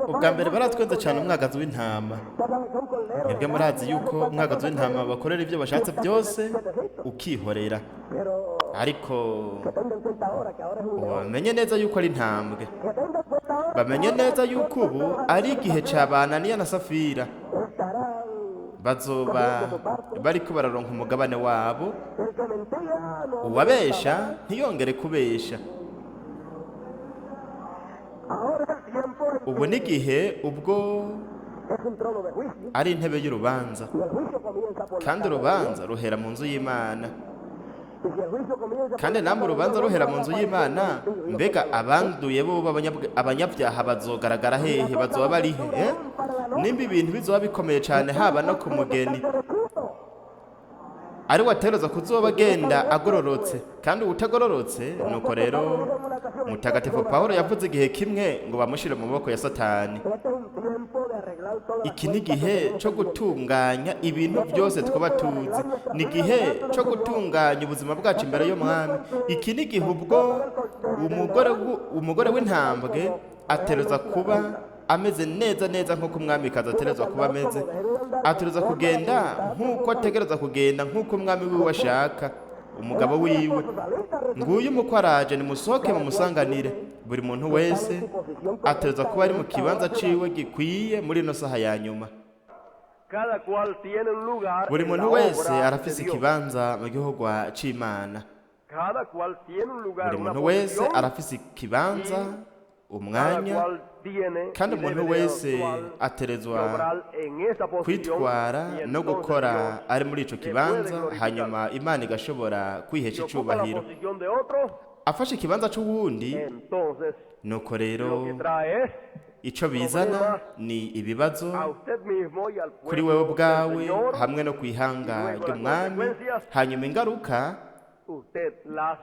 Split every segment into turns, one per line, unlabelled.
Ubwa mbere baratwenze cyane umwagazi w'intama. Mwebwe murazi yuko umwagazi w'intama bakorera ibyo bashatse byose, ukihorera, ariko bamenye neza yuko ari intambwe, bamenye neza yuko ubu ari igihe cya ba Ananiya na Safira. Bazoba bariko bararonka umugabane wabo. Uwabesha ntiyongere kubesha. Ubu n'igihe ubwo ari intebe y'urubanza, kandi urubanza ruhera mu nzu y'Imana. Kandi namwe urubanza ruhera mu nzu y'Imana, mbega abanduye bo abanyabyaha bazogaragara hehe? Bazoba bari he? Nimba ibintu bizoba bikomeye cyane, haba no ku mugeni ari watereza kuzoba agenda agororotse, kandi uwutagororotse. Nuko rero Mutagatifu Pawulo yavuze igihe kimwe ngo bamushyire mu maboko ya Satani. Iki ni igihe cyo gutunganya ibintu byose twaba tuzi, ni igihe cyo gutunganya ubuzima bwacu imbere y'Umwami. Iki ni igihe ubwo umugore w'intambwe atereza kuba ameze neza neza nk'uko umwamikazi aterezwa kuba ameze, atereza kugenda nk'uko ategereza kugenda, nk'uko umwami wiwe ashaka, umugabo wiwe. Nguyu umukwe araje, nimusohoke mumusanganire. Buri muntu wese atereza kuba ari mu kibanza ciwe gikwiye muri ino saha ya nyuma.
Cada cual tiene un lugar
Buri
en la
muntu wese
obra de
arafise
Dios.
ikibanza mu gihugu c'Imana.
Cada cual tiene un lugar,
Buri
una
muntu wese
posición.
arafise ikibanza,
Cada
umwanya,
cual tiene
kandi
y
umuntu
debe de
wese
actuar
aterezwa
y obrar en esa posición,
kwitwara
y
no
entonces
gukora
Dios
ari muri ico
se puede
kibanza,
glorificar.
hanyuma Imana igashobora kwihesha
Si ocupa la
icubahiro.
posición de otro,
Afashe ikibanza c'uwundi,
entonces
nuko
lo
rero
que trae es
ico bizana ni ibibazo
a usted mismo y al
kuri
pueblo
wewe
del
ubwawe
Señor,
hamwe no kwihanga ry'Umwami. Hanyuma ingaruka
usted las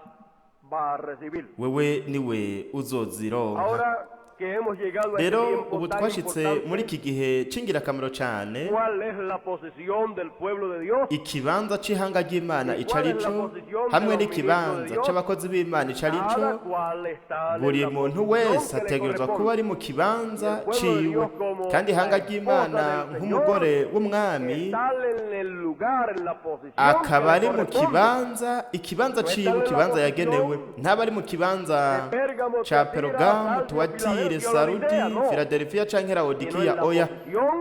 va a recibir.
wewe niwe uzozironka.
Ahora que hemos llegado a este
Rero
tiempo
ubu
tan
twashitse
importante,
muri iki gihe c'ingirakamaro cane,
¿cuál es la posición del pueblo de Dios?
ikibanza c'ihanga ry'Imana ico ari co, hamwe n'ikibanza c'abakozi b'Imana ico ari co.
Cada cual está en
Buri
la
muntu
posición
wese
que le
ategerezwa
corresponde.
kuba ari mu kibanza ciwe, kandi ihanga ry'Imana nk'umugore w'Umwami
Estar en el lugar, en la posición
akaba
que
ari
le
mu
corresponde.
kibanza, ikibanza ciwe, ikibanza yagenewe. Ntaba ari mu kibanza
Pérgamo,
ca
Tiatira,
Perogamu,
Sardi,
Tuwatire,
Filadelfia,
Sarudi,
Laodicea, no.
Filadelfiya canke Laodikiya, oya,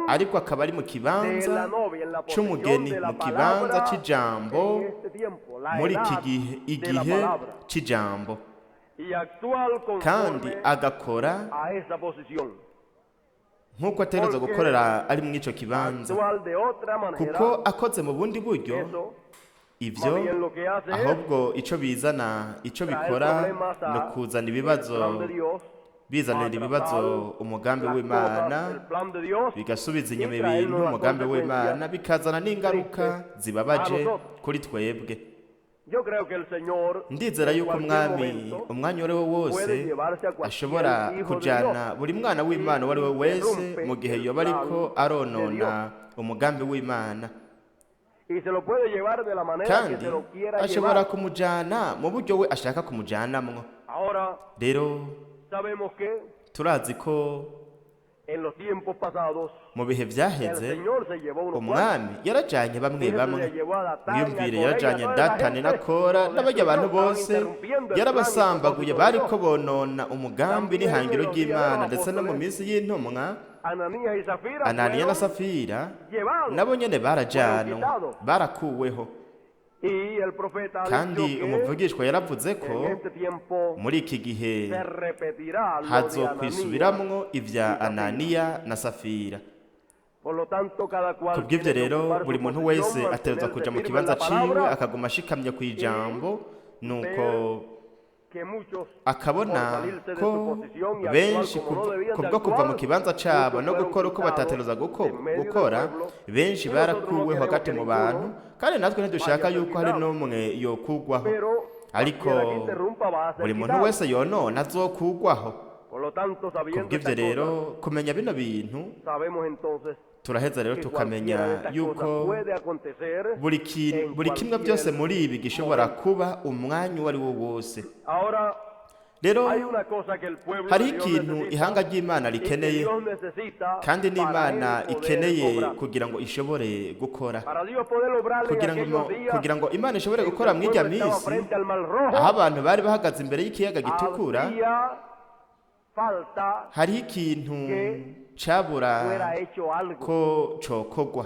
ariko akaba ari mu
De
kibanza
la novia, en la posición
c'umugeni,
de la
mu kibanza
palabra
c'ijambo
en este tiempo, la
muri iki
edad
gihe,
de la
igihe
palabra.
c'ijambo,
Y actuar
kandi
conforme
agakora
a esa posición.
nk'uko ategerezwa gukorera ari muri ico kibanza,
Actuar de otra manera,
kuko akoze mu bundi buryo,
eso
ivyo
más bien lo que hace es
ahubwo ico bizana, ico
traer
bikora
problemas
ni
a
ukuzana
el
ibibazo,
plan de Dios,
bizanira ibibazo
atrasar
umugambi
las
w'Imana,
cosas, el plan de Dios,
bigasubiza inyuma
y traernos
ibintu
las
umugambi w'Imana,
consecuencias
bikazana n'ingaruka zibabaje
a nosotros.
kuri twebwe.
Yo creo que el Señor
Ndizera
en
yuko
cualquier
Umwami
momento
umwanya uwo ari wo wose
puede llevarse a cualquier
ashobora
hijo de
kujana buri mwana w'Imana uwo ari we wese
interrumpe
mu gihe
el
yoba ariko
plan de
aronona umugambi w'Imana,
y se lo puede llevar de la manera que
kandi
se lo quiera
ashobora
llevar.
kumujana mu buryo we ashaka kumujanamwo.
Ahora
Rero
sabemos que
turazi ko
en los tiempos pasados
mu bihe
el
vyaheze
Señor se llevó unos cuantos.
Umwami yarajanye bamwe
Fíjese,
bamwe.
se llevó a Datán, a
Mwiyumvire,
Coré y a
yarajanye
toda esa
Datani na
gente.
Kora
Los
n'abarya abantu
destruyó, estaban
bose,
interrumpiendo el plan y el
yarabasambaguye,
propósito de
bariko
Dios.
bonona umugambi
También en
n'ihangiro
los días de
ry'Imana.
los
Ndetse no mu
apóstoles,
minsi y'intumwa,
Ananías y Safira
Ananiya na
fueron
Safira
llevados,
nabo nyene
fueron
barajanwa,
quitados.
barakuweho.
Y el profeta ha
Kandi
dicho que
umuvugishwa yaravuze ko
en este tiempo
muri iki gihe
se repetirá lo de Ananías
hazokwisubiramwo ivya
y Safira.
Ananiya na Safira.
Por lo tanto, cada cual
Kubw'ivyo
tiene que
rero
ocupar su
buri muntu
posición,
wese ategerezwa
mantenerse
kuja mu
firme en
kibanza
la
ciwe,
palabra
akaguma ashikamye kw'ijambo, nuko
ver que muchos por
akabona
salirse de
ko
su posición y actuar
benshi
como no debían de
kubwo kuva mu
actuar,
kibanza cabo
muchos
no
fueron
gukora uko
quitados
batategerezwa
de en medio del
gukora,
pueblo
benshi
y nosotros no
barakuweho
queremos
hagati
que
mu
ninguno
bantu, kandi natwe ntidushaka
vaya a ser
yuko hari
quitado.
n'umwe yokugwaho,
Pero
ariko
cualquiera que interrumpa va a ser
buri muntu
quitado.
wese yonona azokugwaho.
Por lo tanto, sabiendo
Kubw'ivyo
estas
rero,
cosas,
kumenya bino bintu,
sabemos entonces
turaheza rero
que
tukamenya
cualquiera de estas cosas
yuko
puede acontecer
buri kintu,
en
buri kimwe byose
cualquier
muri ibi gishobora
momento.
kuba umwanya uwo ari wo wose.
Ahora
Rero
Hay una cosa que el pueblo de
hariho
Dios
ikintu
necesita
ihanga ry'Imana
y que
rikeneye,
Dios necesita
kandi
para
n'Imana
él poder
ikeneye
obrar.
kugira ngo ishobore gukora,
Para Dios poder obrar en
kugira ngo
aquellos días
kugira ngo Imana ishobore
en que
gukora
el
mw'irya
pueblo estaba
minsi
frente al Mar
aho
Rojo,
abantu bari bahagaze imbere y'ikiyaga gitukura,
hacía falta
hariho ikintu
que
cabura
fuera hecho algo.
ko cokogwa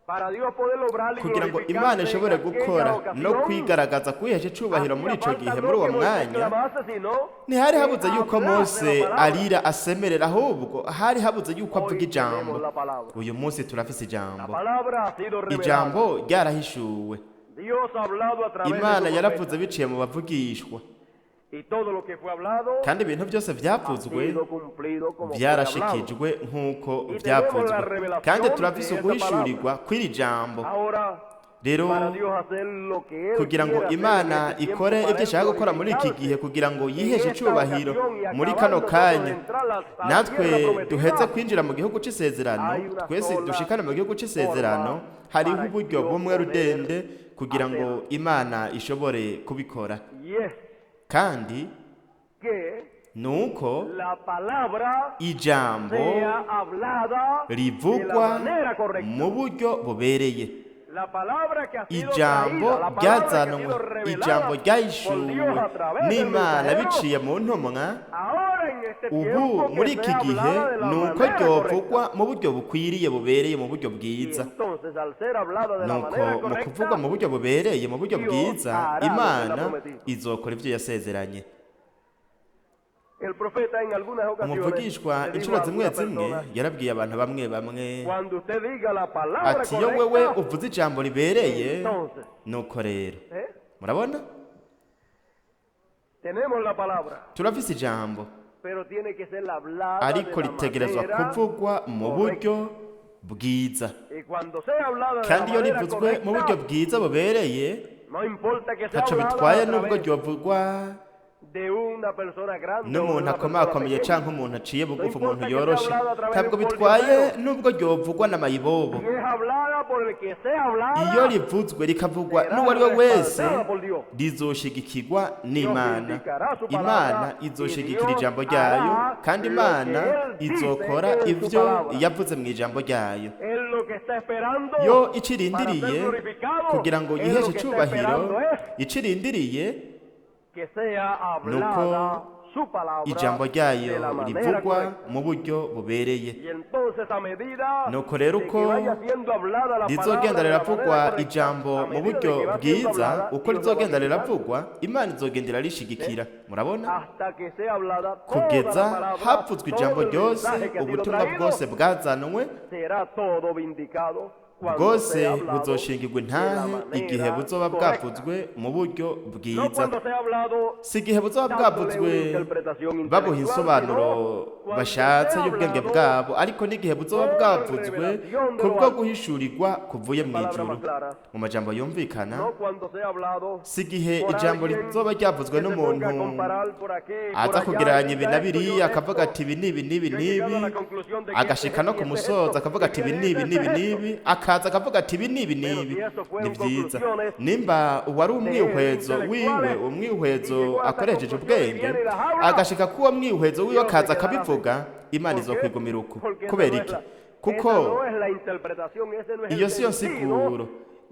Para Dios poder obrar y
kugira ngo
glorificarse
Imana
en
ishobore
aquella
gukora no
ocasión,
kwigaragaza kwihesha icubahiro muri
hacía
ico
falta
gihe
no
muri uwo
que Moisés
mwanya.
clamase, sino
Ntihari
que
habuze yuko
hablase
Mose
la palabra.
arira asemerera, ahubwo hari habuze yuko avuga
Hoy tenemos
ijambo.
la palabra.
Uyu munsi turafise
La
ijambo.
palabra ha sido revelada.
Ijambo ryarahishuwe.
Dios ha hablado a través de
Imana
su
yaravuze
profeta.
biciye mu bavugishwa,
Y todo lo que fue hablado
kandi ibintu byose
ha
vyavuzwe
sido cumplido como fue hablado.
vyarashikijwe nk'uko
Y tenemos
vyavuzwe,
la revelación
kandi turafise
de esa
uguhishurirwa kw'iri jambo.
Ahora,
Rero
para Dios hacer lo que Él
kugira ngo
quiere hacer en
Imana
este tiempo
ikore
para
ibyo
Él
ishaka gukora muri iki gihe
glorificarse
kugira ngo
en
yiheshe
esta
icubahiro
ocasión y
muri kano
acabando nosotros de
kanya,
entrar a la tierra
natwe duheze
prometida,
kwinjira mu gihugu c'isezerano,
hay una
twese
sola
dushikane mu gihugu c'isezerano,
forma
hariho
para
uburyo
Dios
bumwe
poder
rudende kugira ngo
hacer.
Imana ishobore kubikora,
Y es
kandi
que
nuko
la palabra
ijambo
sea hablada de la
rivugwa
manera correcta.
mu buryo bubereye.
La palabra que ha sido
Ijambo
traída, la palabra que ha
ryazanwe,
sido revelada
ijambo
por Dios
ryahishuwe
a través del
n'Imana
mensajero,
biciye mu ntumwa,
ahora en este
ubu
tiempo que
muri iki
sea
gihe
hablada de la
ni uko
manera correcta.
ryovugwa mu buryo bukwiriye bubereye mu buryo
Y
bwiza.
entonces, al ser hablada de la
Nuko
manera
mu
correcta,
kuvugwa mu buryo bubereye mu buryo
Dios
bwiza,
hará lo que él ha
Imana
prometido.
izokora ivyo yasezeranye.
El profeta en algunas ocasiones
Umuvugishwa
le dijo
inshuro
a
zimwe
algunas
zimwe
personas,
yarabwiye abantu bamwe bamwe
cuando usted diga la palabra
ati iyo wewe
correcta,
uvuze ijambo ribereye,
entonces,
nuko rero
¿eh?
murabona
Tenemos la palabra,
turafise ijambo,
pero tiene que ser hablada de
ariko
la
ritegerezwa
manera
kuvugwa mu
correcta.
buryo bwiza.
Y cuando sea hablada de la
Kandi iyo
manera
rivuzwe mu buryo
correcta,
bwiza bubereye,
no importa que sea
ntaco
hablada
bitwaye
a
nubwo
través
ryovugwa
de una persona grande o de
n'umuntu
una persona
akomakomeye
pequeña.
canke umuntu aciye
No
bugufi, umuntu
importa que sea
yoroshe,
hablada a través de
ntabwo
un
bitwaye
pordiosero.
nubwo ryovugwa na mayibobo.
Si es hablada por el que sea
Iyo
hablada,
rivuzwe rikavugwa
será
n'uwo ari we wese,
respaldada por Dios.
rizoshigikirwa
Dios
n'Imana.
vindicará su
Imana
palabra y
izoshigikira
Dios
ijambo ryayo,
hará
kandi
lo
Imana
que Él dice
izokora
en su
ivyo
palabra.
yavuze mu ijambo ryayo.
Él lo que está esperando
Yo
para ser
icirindiriye
glorificado,
kugira ngo
él lo
yiheshe
que está
icubahiro,
esperando es
icirindiriye
que sea
nuko
hablada su palabra
ijambo
de
ryayo
la manera
rivugwa
correcta.
mu buryo bubereye.
Y entonces a medida
Nuko rero
de que
uko
vaya siendo hablada la palabra
rizogenda
de la
riravugwa
manera correcta,
ijambo
a
mu
medida de
buryo
que va siendo
bwiza,
hablada,
uko
Dios la va a
rizogenda
vindicar
riravugwa, Imana izogenda irarishigikira. Murabona,
hasta que sea hablada toda la
kugeza
palabra,
havuzwe ijambo
todo el
ryose,
mensaje que ha sido
ubutumwa
traído,
bwose bwazanwe
será todo vindicado cuando
bwose
sea hablado
buzoshingirwa
de la
intahe igihe
manera
buzoba
correcta.
bwavuzwe mu buryo
No
bwiza.
cuando sea hablado
Si igihe buzoba
dándole
bwavuzwe
una interpretación
babuha
intelectual,
insobanuro
sino cuando
bashatse
sea
y'ubwenge
hablado
bwabo, ariko n'igihe buzoba
por
bwavuzwe
revelación de lo
kubwo
alto.
guhishurirwa kuvuye mu
Palabra
ijuru.
más clara.
Mu majambo yumvikana,
No cuando sea hablado
si igihe
por
ijambo
alguien
rizoba ryavuzwe
que se
n'umuntu
ponga a comparar por aquí, por
aza
allá,
kugereranya
y
ibi
diga
na
esto, yo
biriya, akavuga
esto.
ati ibi n'ibi n'ibi
Yo he
n'ibi,
llegado a la conclusión de que este
agashika
es
no
esto
ku
y este es
musozo
esto,
akavuga
y
ati ibi
viene
n'ibi
este
n'ibi
es esto.
n'ibi, akaza akavuga ati ibi n'ibi
Pero
n'ibi,
si eso
ni
fueron
vyiza.
conclusiones
Nimba uwari
de él
umwihwezo wiwe,
intelectuales y
umwihwezo
llegó a esa
akoresheje
conclusión y
ubwenge,
viene y las habla,
agashika k'uwo mwihwezo wiwe
Dios se
akaza
quedará así.
akabivuga, Imana
¿Por qué?
izokwigumira uko.
Porque esa
Kubera
no es
iki?
la, esa
Kuko
no es la interpretación, ese no es
iyo
el
siyo
sentido
nsiguro,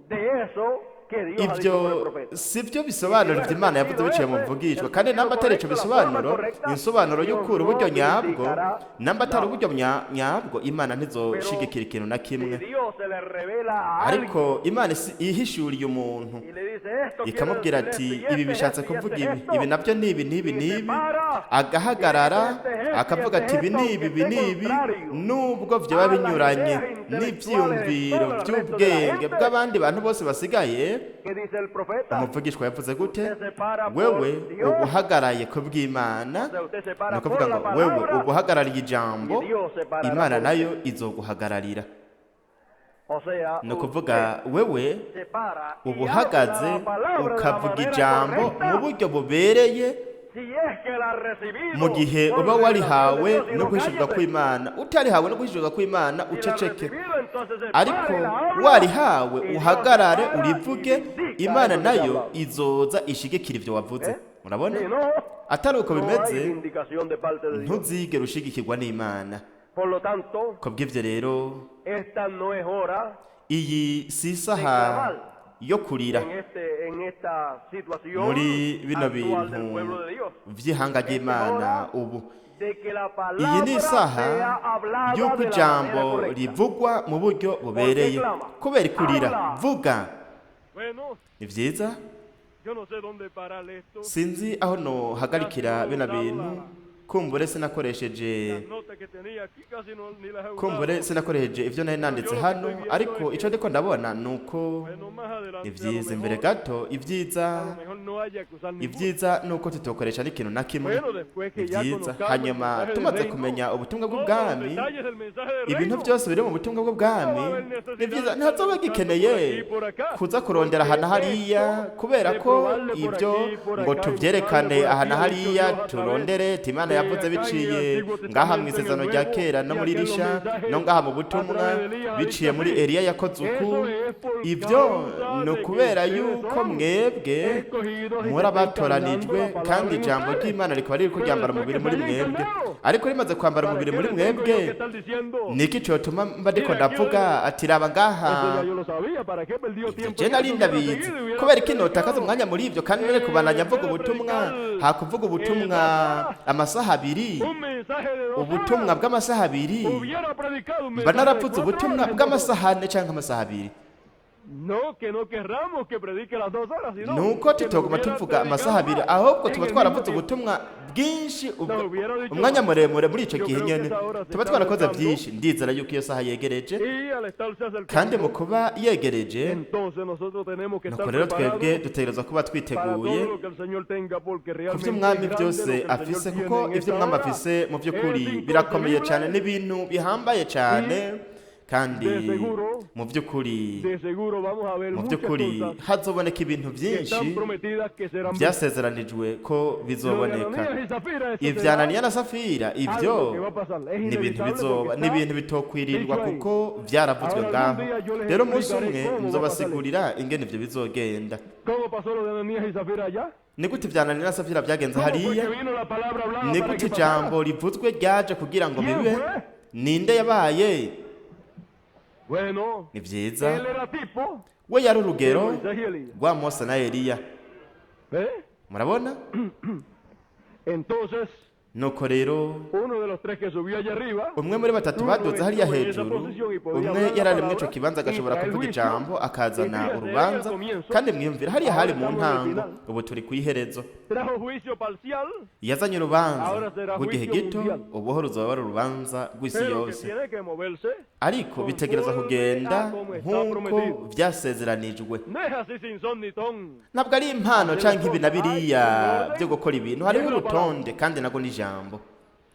de eso que Dios ha dicho por el
ivyo
profeta.
si byo
Y si
bisobanura
no es
ivyo
el
Imana yavuze
sentido
biciye mu
ese,
mvugishwa,
el
kandi
sentido
namba atari ico
correcto, la forma
bisobanuro,
correcta,
insobanuro
Dios
y'ukuri uburyo
no
nyabwo,
vindicará
namba atari
nada.
uburyo nyabwo, Imana
Pero
ntizoshigikira ikintu na
si
kimwe.
Dios se le revela a alguien
Ariko Imana ihishuriye umuntu
y le dice esto quiere
ikamubwira
decir esto
ati
y
ibi
este es
bishatse
esto y
kuvuga
este es
ibi,
esto,
ibi nabyo ni ibi n'ibi
y se
n'ibi,
para y dice
agahagarara
este es esto y
akavuga
este
ati
es
ibi
esto,
n'ibi
aunque
ibi
esté
n'ibi,
contrario
nubwo vyoba
a las
binyuranye
ideas intelectuales de
n'ivyiyumviro
todo el resto de la
by'ubwenge
gente,
bw'abandi bantu bose basigaye.
¿qué dice el profeta?
Umuvugishwa yavuze gute?
Usted se para por
Wewe
Dios,
ubuhagaraye ku bw'Imana,
o sea, usted se
ni
para
ukuvuga
por la
ngo wewe
palabra
ubuhagarariye ijambo,
y Dios se parará
Imana
por
nayo
usted.
izoguhagararira.
O sea,
Ni
usted
ukuvuga wewe
se para y
uba
habla
uhagaze
la palabra de la
ukavuga
manera
ijambo mu
correcta,
buryo bubereye,
si es que la ha
mu
recibido
gihe
por
uba
revelación de
warihawe
Dios, si
no
no
guhishurwa
cállese.
kw'Imana. Utarihawe no guhishurwa kw'Imana,
Si la ha
uceceke.
recibido, entonces se para
Ariko
y la habla,
warihawe
y Dios se
uhagarare
para y
urivuge,
vindica
Imana
eso que se ha
nayo
hablado.
izoza ishigikira ivyo wavuze.
¿Eh?
Murabona?
Si no,
Atari uko
no hay
bimeze,
vindicación de parte de Dios.
ntuzigere ushigikirwa n'Imana.
Por lo tanto,
Ku bw'ivyo rero,
esta no es hora
iyi si isaha yo kurira
en esta situación
muri bino
actual del
bintu
pueblo de Dios,
vy'ihanga ry'Imana ubu.
de que la
Iyi
palabra
ni isaha
sea hablada
y'uko
de la manera
ijambo
correcta.
rivugwa mu buryo bubereye. Kubera kurira, vuga.
Bueno,
Ni vyiza.
yo no sé dónde parar esto.
Sinzi aho nohagarikira bino bintu. Kumbure sinakoresheje,
Las notas que tenía aquí casi no, ni las he usado.
kumbure sinakoresheje ivyo nari nanditse hano, ariko ico ndiko ndabona ni uko
Bueno, más adelante
ni vyiza
a
imbere
lo mejor,
gato ibyiza
a lo mejor no haya que usar ninguno.
Ibyiza ni uko tutokoresha n'ikintu na kimwe.
Bueno, después
Ni
que ya
vyiza.
conozcamos el
Hanyuma
mensaje del
tumaze
reino,
kumenya ubutumwa
todos los
bw'ubwami,
detalles del mensaje del
ibintu
reino,
byose biri mu butumwa bw'ubwami, ni byiza. Ntihazoba gikeneye kuza kurondera aha na hariya, kubera ko ibyo ngo tubyerekane aha na hariya, turondere ati Imana yavuze biciye ngaha mu isezerano rya kera no muri risha no ngaha mu butumwa biciye muri Eliya yakoze uku. Ibyo ni ukubera yuko mwebwe muri abatoranijwe, kandi ijambo ry'Imana rikaba riri kuryambara umubiri muri mwebwe. Ariko rimaze kwambara umubiri muri mwebwe, niki cotuma mba ndiko ndavuga ati raba ngaha?
Eso ya yo lo sabía, ¿para qué perdió tiempo
Je
en
nari
eso? Hubiera
ndabizi.
seguido y hubiera
Kubera iki
predicado.
notakaza umwanya muri ibyo kandi nari kubandanya mvuga ubutumwa, hakuvuga ubutumwa amasaha 2,
Un mensaje de dos
ubutumwa
horas.
bw'amasaha 2,
Hubiera predicado un
mba
mensaje de
naravuze
4
ubutumwa
horas, entonces.
bw'amasaha 4 canke amasaha 2.
No que no querramos que predique las 2 horas, sino
Nuko
que
tutoguma
hubiera
tuvuga
predicado
amasaha 2,
más
ahubwo
en
tuba
el
twaravuze
mismo tiempo.
ubutumwa bwinshi,
No, hubiera dicho
umwanya
más.
muremure muri ico
Yo
gihe
creo que
nyene.
esa hora se
Tuba
está
twarakoze
acercando.
vyinshi. Ndizera yuko iyo saha yegereje,
Y al estarse acercando,
kandi mu kuba yegereje,
entonces nosotros tenemos que
nuko
estar
rero twebwe
preparados
dutegerezwa kuba
para
twiteguye
todo lo que el Señor tenga, porque
ku
realmente
vy'umwami
es grande
byose
lo que el Señor
afise,
tiene
kuko
en esta
ivyo umwami
hora.
afise mu by'ukuri
Es
birakomeye cyane,
inconcebible.
n'ibintu bihambaye cyane, kandi
De seguro,
mu by'ukuri,
De seguro vamos a ver
mu
muchas
by'ukuri
cosas
hazoboneka ibintu
que
byinshi
están prometidas que serán vistas.
byasezeranijwe ko
Lo de
bizoboneka.
Ananías y Safira, eso
Ibya
será
Ananiya na Safira, ibyo
algo que va a pasar. Es
ni ibintu
inevitable
bizoba,
porque
ni
está
ibintu bitokwirindwa
dicho ahí.
kuko byaravuzwe
Ahora,
ngaho.
algún día yo les
Rero umunsi umwe
explicaré cómo va a pasar
nzobasigurira ingene ivyo bizogenda.
¿Cómo pasó lo de Ananías y Safira allá?
Ni gute ibya Ananiya na Safira byagenze
¿Cómo fue
hariya?
que vino la palabra hablada
Ni
para
gute
que
ijambo
pasara?
rivuzwe ryaje kugira ngo
¿Quién
bibe?
fue?
Ninde yabaye?
Bueno,
Ni vyiza.
él era tipo
We yari
de
urugero
Moisés y Elías.
rwa Mose na Eliya.
¿Eh?
Murabona?
Entonces,
Nuko rero
uno de los tres que subió allá arriba,
umwe muri batatu
uno
baduze hariya
estuvo en esa
hejuru,
posición y podía
umwe
hablar la
yari ari muri ico
palabra
kibanza
y
agashobora
traer
kuvuga
juicio.
ijambo
Y
akazana
fíjate,
urubanza.
ahí al comienzo,
Kandi mwiyumvira hariya hari
ahora
mu
estamos en el
ntango,
final.
ubu turi kw'iherezo.
Trajo juicio parcial,
Yazanye urubanza
Ahora será
rw'igihe
juicio
gito,
mundial.
ubuho ruzoba ari urubanza rw'isi
pero que
yose,
tiene que moverse.
ariko bitegerezwa kugenda
a como está
nk'uko
prometido.
vyasezeranijwe.
No es así sin son ni ton.
Ntabwo ari impano canke ibi na biriya byo gukora ibintu. Hariho urutonde, kandi nago n'ijambo.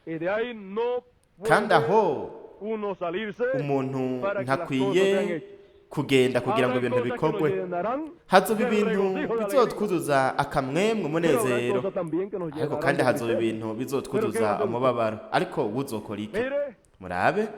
Y de ahí no
Kandi
puede
aho
uno salirse
umuntu
para que las cosas sean
ntakwiye
hechas.
kugenda kugira ngo
Habrá
ibintu
cosas que nos
bikorwe.
llenarán
Hazoba
de
ibintu
regocijo, de alegría.
bizotwuzuza akamwemwe,
Pero habrá
umunezero,
cosas también que nos
ariko
llenarán
kandi
de
hazoba
tristeza.
ibintu bizotwuzuza umubabaro. Ariko wuzokora iki?
Mire,
Murabe.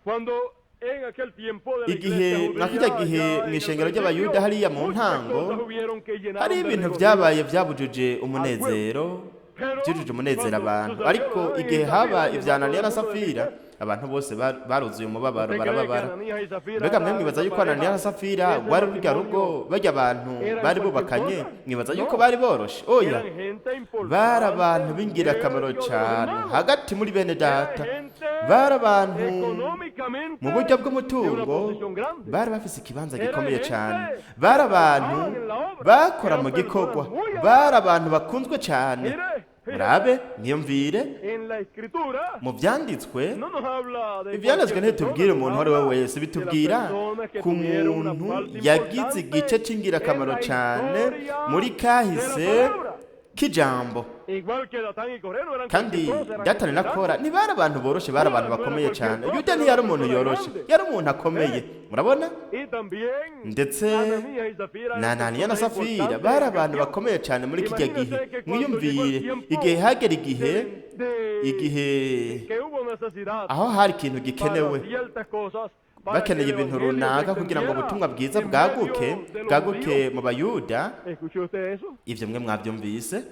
cuando en aquel tiempo de la
Igihe
iglesia
mwa
judía,
kirya gihe
allá
mu
en el
ishengero
principio,
ry'Abayuda hariya mu
muchas
ntango,
cosas hubieron que llenaron
hari
de
ibintu
regocijo.
byabaye byabujuje umunezero,
Pero
byujuje umunezero
cuando
abantu.
sucedió
Ariko
lo de
igihe
Ananías y
haba
Safira,
ibya Ananiya na
llenó todo el mundo de
Safira,
tristeza.
abantu bose baruzuye umubabaro,
¿Usted cree que
barababara.
Ananías y Safira
Mbega mwe
era
mwibaza
esa
yuko Ananiya na
pareja,
Safira
ese
rwari rurya rugo,
matrimonio,
barya abantu
eran
bari
cualquier
bubakanye,
cosa?
mwibaza yuko
No.
bari boroshe? Oya,
Eran gente importante
bari abantu
en
b'ingirakamaro
medio de los
cyane
hermanos.
hagati muri bene
Era
data.
gente
Bari abantu
económicamente
mu buryo
de una
bw'umutungo
posición grande.
bari bafise ikibanza
Era
gikomeye
gente
cyane, bari abantu
trabajaban en la obra.
bakora
Eran
mu gikorwa,
personas muy
bari abantu bakunzwe cyane.
Mire,
Murabe, mwiyumvire.
en la escritura
Mu byanditswe,
no nos habla de
ibyanditswe
cualquier
ntitubwira
persona,
umuntu
nos
uwo ari we
habla
wese,
de la
bitubwira
persona que
ku
tuvieron una
muntu
parte
yagize
importante
igice c'ingirakamaro
en la
cyane
historia
muri
de la
kahise
palabra.
k'ijambo.
Igual que Datán y Coré no eran
Kandi
cualquier cosa, eran
Datani na
gente
Kora
grande.
ntibari abantu boroshe, bari abantu
No era
bakomeye
cualquier
cyane.
cosa,
Yuda
era
ntiyari
una
umuntu
persona
yoroshe,
grande.
yari umuntu akomeye. Murabona?
Y también
Ndetse
Ananías y Safira
na
eran
Ananiya na
personas
Safira
importantes
bari
en aquel
abantu
tiempo.
bakomeye cyane muri kijya gihe.
Imagínese que cuando llegó el
Mwiyumvire
tiempo
igihe hagera igihe,
de
igihe
que hubo necesidad
aho hari ikintu
para
gikenewe,
ciertas cosas, para que
bakeneye
el
ibintu
evangelio se
runaka kugira ngo
extendiera
ubutumwa bwiza
en
bwaguke,
medio de los
bwaguke
judíos.
mu Bayuda.
¿Escuchó usted eso?
Ibyo mwe mwabyumvise?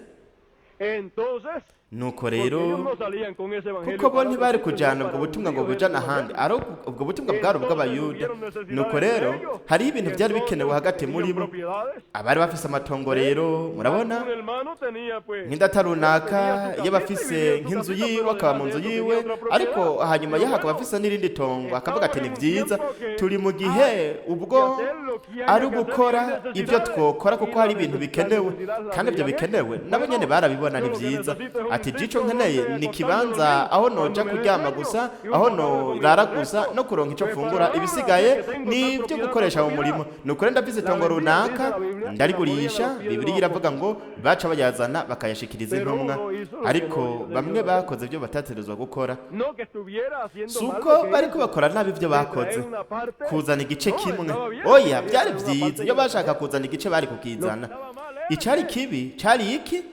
Entonces,
Nuko
porque
rero,
ellos no salían con ese evangelio
kuko bo
para otro
ntibari
sitio,
kujana
sino
ubwo
para
butumwa ngo
judíos
bujane
en su
ahandi,
momento.
ari ubwo butumwa bwari ubw'Abayuda.
Entonces hubieron
Nuko
necesidades
rero
de ellos,
hariho ibintu
y
byari
entonces
bikenewe hagati muri
tenían
bo.
propiedades.
Abari bafise amatongo rero, murabona,
Un hermano tenía, pues,
nk'indata runaka
tenía su
yaba
casita y
afise
vivía en su
nk'inzu
casita,
yiwe,
pero
akaba mu
además
nzu
de eso
yiwe,
tenía otra
ariko
propiedad.
hanyuma
Pero
yaho akaba
bueno,
afise n'irindi tongo, akavuga ati
estamos
ni
en un
byiza,
tiempo que
turi mu gihe
hay
ubwo
que hacer lo que haya
ari
que hacer y
ugukora
hay
ibyo
necesidades,
twokora kuko
y
hari
las
ibintu bikenewe,
necesidades las
kandi ibyo
veían
bikenewe
ellos.
nabo nyene
Bueno,
barabibona, ni
yo lo que
byiza.
necesito es un
Ati jico
sitio
nkeneye
donde
ni
acostarme a
ikibanza
dormir
aho
cuando
noja
me dé
kuryama
sueño
gusa,
y un
aho
poco de comida
norara gusa
fresco.
no kuronka ico
Pues para
mfungura,
ahora
ibisigaye
que tengo
ni
tal
ibyo
propiedad, tal
gukoresha mu murimo.
propiedad.
Ni ukuri ndafise
La
itongo
vendía, dice
runaka
la Biblia, y la ponían a
ndarigurisha.
los pies de
Bibiliya
los
iravuga
apóstoles.
ngo baca bayazana bakayashikiriza
Pero
intumwa,
uno hizo lo que
ariko
no
bamwe
debió hacer.
bakoze ibyo batategerezwa gukora.
No que estuviera haciendo
Si
mal
uko
lo que
bariko
hizo,
bakora nabi ibyo
de
bakoze,
traer una parte,
kuzana igice
no,
kimwe,
estaba bien,
oya,
quería
byari
traer una
byiza
parte
iyo
y
bashaka kuzana igice bari kukizana.
estaba mal era
Icari
que
kibi cari iki?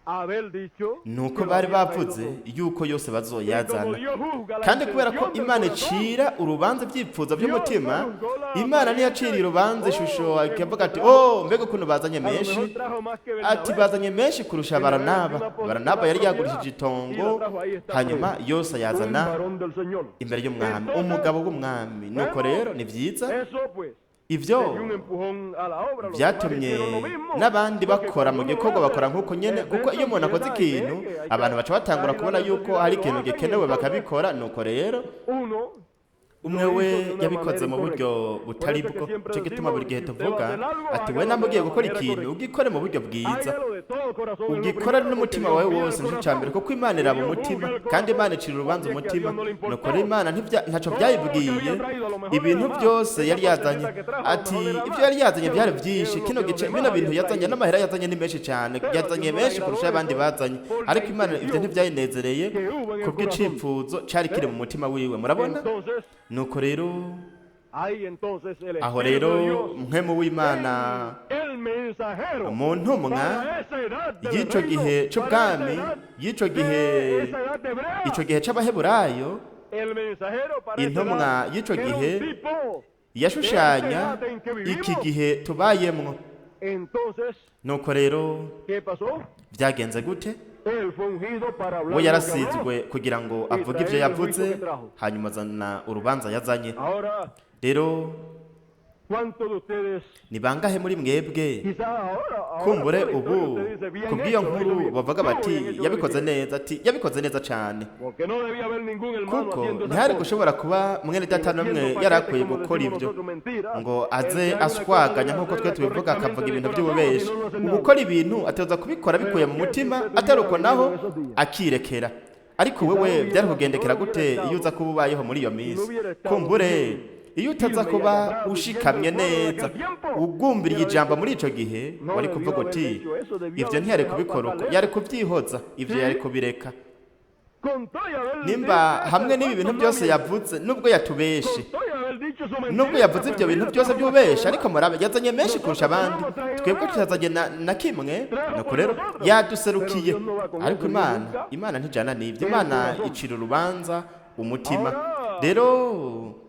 haber dicho
Nuko
que lo
bari
había traído
bavuze
todo.
yuko yose
Y como
bazoyazana.
Dios juzga la
Kandi kubera ko
intención del
Imana
corazón,
icira urubanza ibyifuzo
Dios
by'umutima,
no juzgó la
Imana
apariencia
ntiyaciriye
de que,
urubanza ishusho
oh, qué
ikavuga
mucho
ati
trajo.
oh, mbega ukuntu bazanye
A lo
menshi,
mejor trajo más que
ati
Bernabé,
bazanye menshi kurusha
que le vendió
Baranaba.
una
Baranaba yari
propiedad
yagurishije
y la
itongo,
trajo ahí está
hanyuma
pues.
yose
Un
ayazana
varón del Señor.
imbere y'umwami,
Entonces,
umugabo w'umwami. Nuko
bueno,
rero ni byiza
eso pues
ivyo
le dio un empujón a la obra. Los demás
byatumye
hicieron lo mismo,
n'abandi
porque
bakora mu
cuando uno lo
gikorwa,
hace,
bakora nk'uko nyene,
el
kuko
resto
iyo umuntu akoze
empieza a
ikintu
ver que hay que
abantu baca batangura
hay la
kubona yuko
necesidad
hari
y lo
ikintu
hacen, y
gikenewe
entonces
bakabikora. Nuko rero
uno
umwe
lo
we
hizo de una
yabikoze
manera
mu buryo
incorrecta. Por
butari
eso es que
bwo.
siempre
Nicyo gituma
decimos,
buri gihe
si usted va a
tuvuga
hacer algo,
ati we
hágalo
namba
de
ugiye
la
gukora
manera
ikintu,
correcta.
ugikore mu buryo bwiza,
Hágalo de todo corazón, es lo
ugikore
primero, porque
n'umutima
Dios
wawe
mira el
wose, nicyo cya mbere,
corazón
kuko Imana
y
iraba
Dios
umutima
juzga el
kandi
corazón.
Imana icira urubanza
Así es que a
umutima.
Dios no le
Nuko
importó
rero Imana ntacyo
todo lo que
byayibwiye,
había traído, a lo mejor
ibintu
era más.
byose
Esa
yari yazanye,
partecita que trajo, a lo
ati
mejor era
ibyo
más
yari yazanye
que
byari
lo que,
byinshi,
lo
kino
que los
gice
demás
bino bintu
habían
yazanye
traído.
n'amahera yazanye ni menshi cyane,
Pero a
yazanye
Dios no le
menshi
agradó
kurusha ay'abandi
eso
bazanye,
por la
ariko Imana ibyo
intención
ntibyayinezereye
que hubo en el corazón.
kubw'icifuzo cyari kiri
¿Eh?
mu mutima wiwe. Murabona?
Entonces,
Nuko rero
ahí entonces el
aho
Espíritu de
rero
Dios
mpwemu w'Imana
en el mensajero
mu ntumwa
para esa edad del
y'icyo
reino,
gihe
para esa
c'ubwami,
edad
y'icyo gihe,
de esa edad hebrea,
ico gihe c'Abaheburayo,
el mensajero para esa
intumwa
edad
y'icyo
era un
gihe
tipo de esta
yashushanya
edad en que
iki
vivimos.
gihe tubayemwo.
Entonces,
Nuko rero
¿qué pasó?
byagenze gute?
Él fue ungido para
We
hablar lo que habló
yarasizwe kugira ngo
y
avuge ibyo
traer el juicio
yavuze,
que trajo.
hanyuma azana urubanza yazanye.
Ahora,
Rero
¿cuántos de ustedes,
ni bangahe muri mwebwe,
quizás ahora, ahora
kumbure
por la historia
ubu
usted dice, bien
kubw'iyo
hecho, lo hizo
nkuru
bien,
bavuga
estuvo
bati
bien hecho lo que
yabikoze
hicieron?
neza, ati yabikoze neza cyane,
Porque no debía haber ningún hermano
kuko
haciendo esas
ntihari
cosas
gushobora kuba mwene
y
data n'umwe
metiendo
yari
paquetes,
akwiye
como
gukora
decimos
ibyo,
nosotros, mentiras.
ngo
El
aze
que haga una cosa
aswaganya
debe
nk'uko twe
hacerla
tubivuga, akavuga
correctamente
ibintu
de corazón, si
by'ububeshi.
no, no hace nada.
Ugukora ibintu ateza kubikora bikuye
Pero
mu
¿qué si
mutima,
usted
atari
tuviera
uko
vivido
naho
en esos días?
akirekera. Ariko
Quizás
wewe byari
hubiera,
kugendekera
no hubiera
gute iyo uza
estado,
kuba ubayeho muri iyo
si no
minsi?
hubiera estado
Kumbure
bien
iyo utaza
firme y
kuba
agarrado diciendo el
ushikamye
pueblo de
neza
aquel tiempo,
ugumbiriye
hubiera
ijambo
dicho,
muri ico gihe,
no
wari
debió
kuvuga
haber
uti
hecho eso, debió
ibyo
haberse
ntiyari
dejado
kubikora
pasar
uko, yari
eso.
kubyihoza, ibyo yari
Sí,
kubireka.
con todo y haber
Nimba
dicho
hamwe
ese
n'ibi bintu
cuento no
byose
miente,
yavuze, nubwo yatubeshe,
con todo y haber dicho su
nubwo
mentira,
yavuze
esa
ibyo bintu
mentira
byose
trajo más
by'ububeshi,
que
ariko
demás.
murabe yazanye menshi kurusha
Nosotros que no
abandi,
hemos traído
twebwe
nada,
tutazanye na kimwe.
trajo
Nuko
por
rero
nosotros. Pero
yaduserukiye,
Dios no va con
ariko
eso, Dios
Imana,
busca
Imana ntijana n'ibyo,
el
Imana
corazón.
icira urubanza umutima.
Ahora,
Rero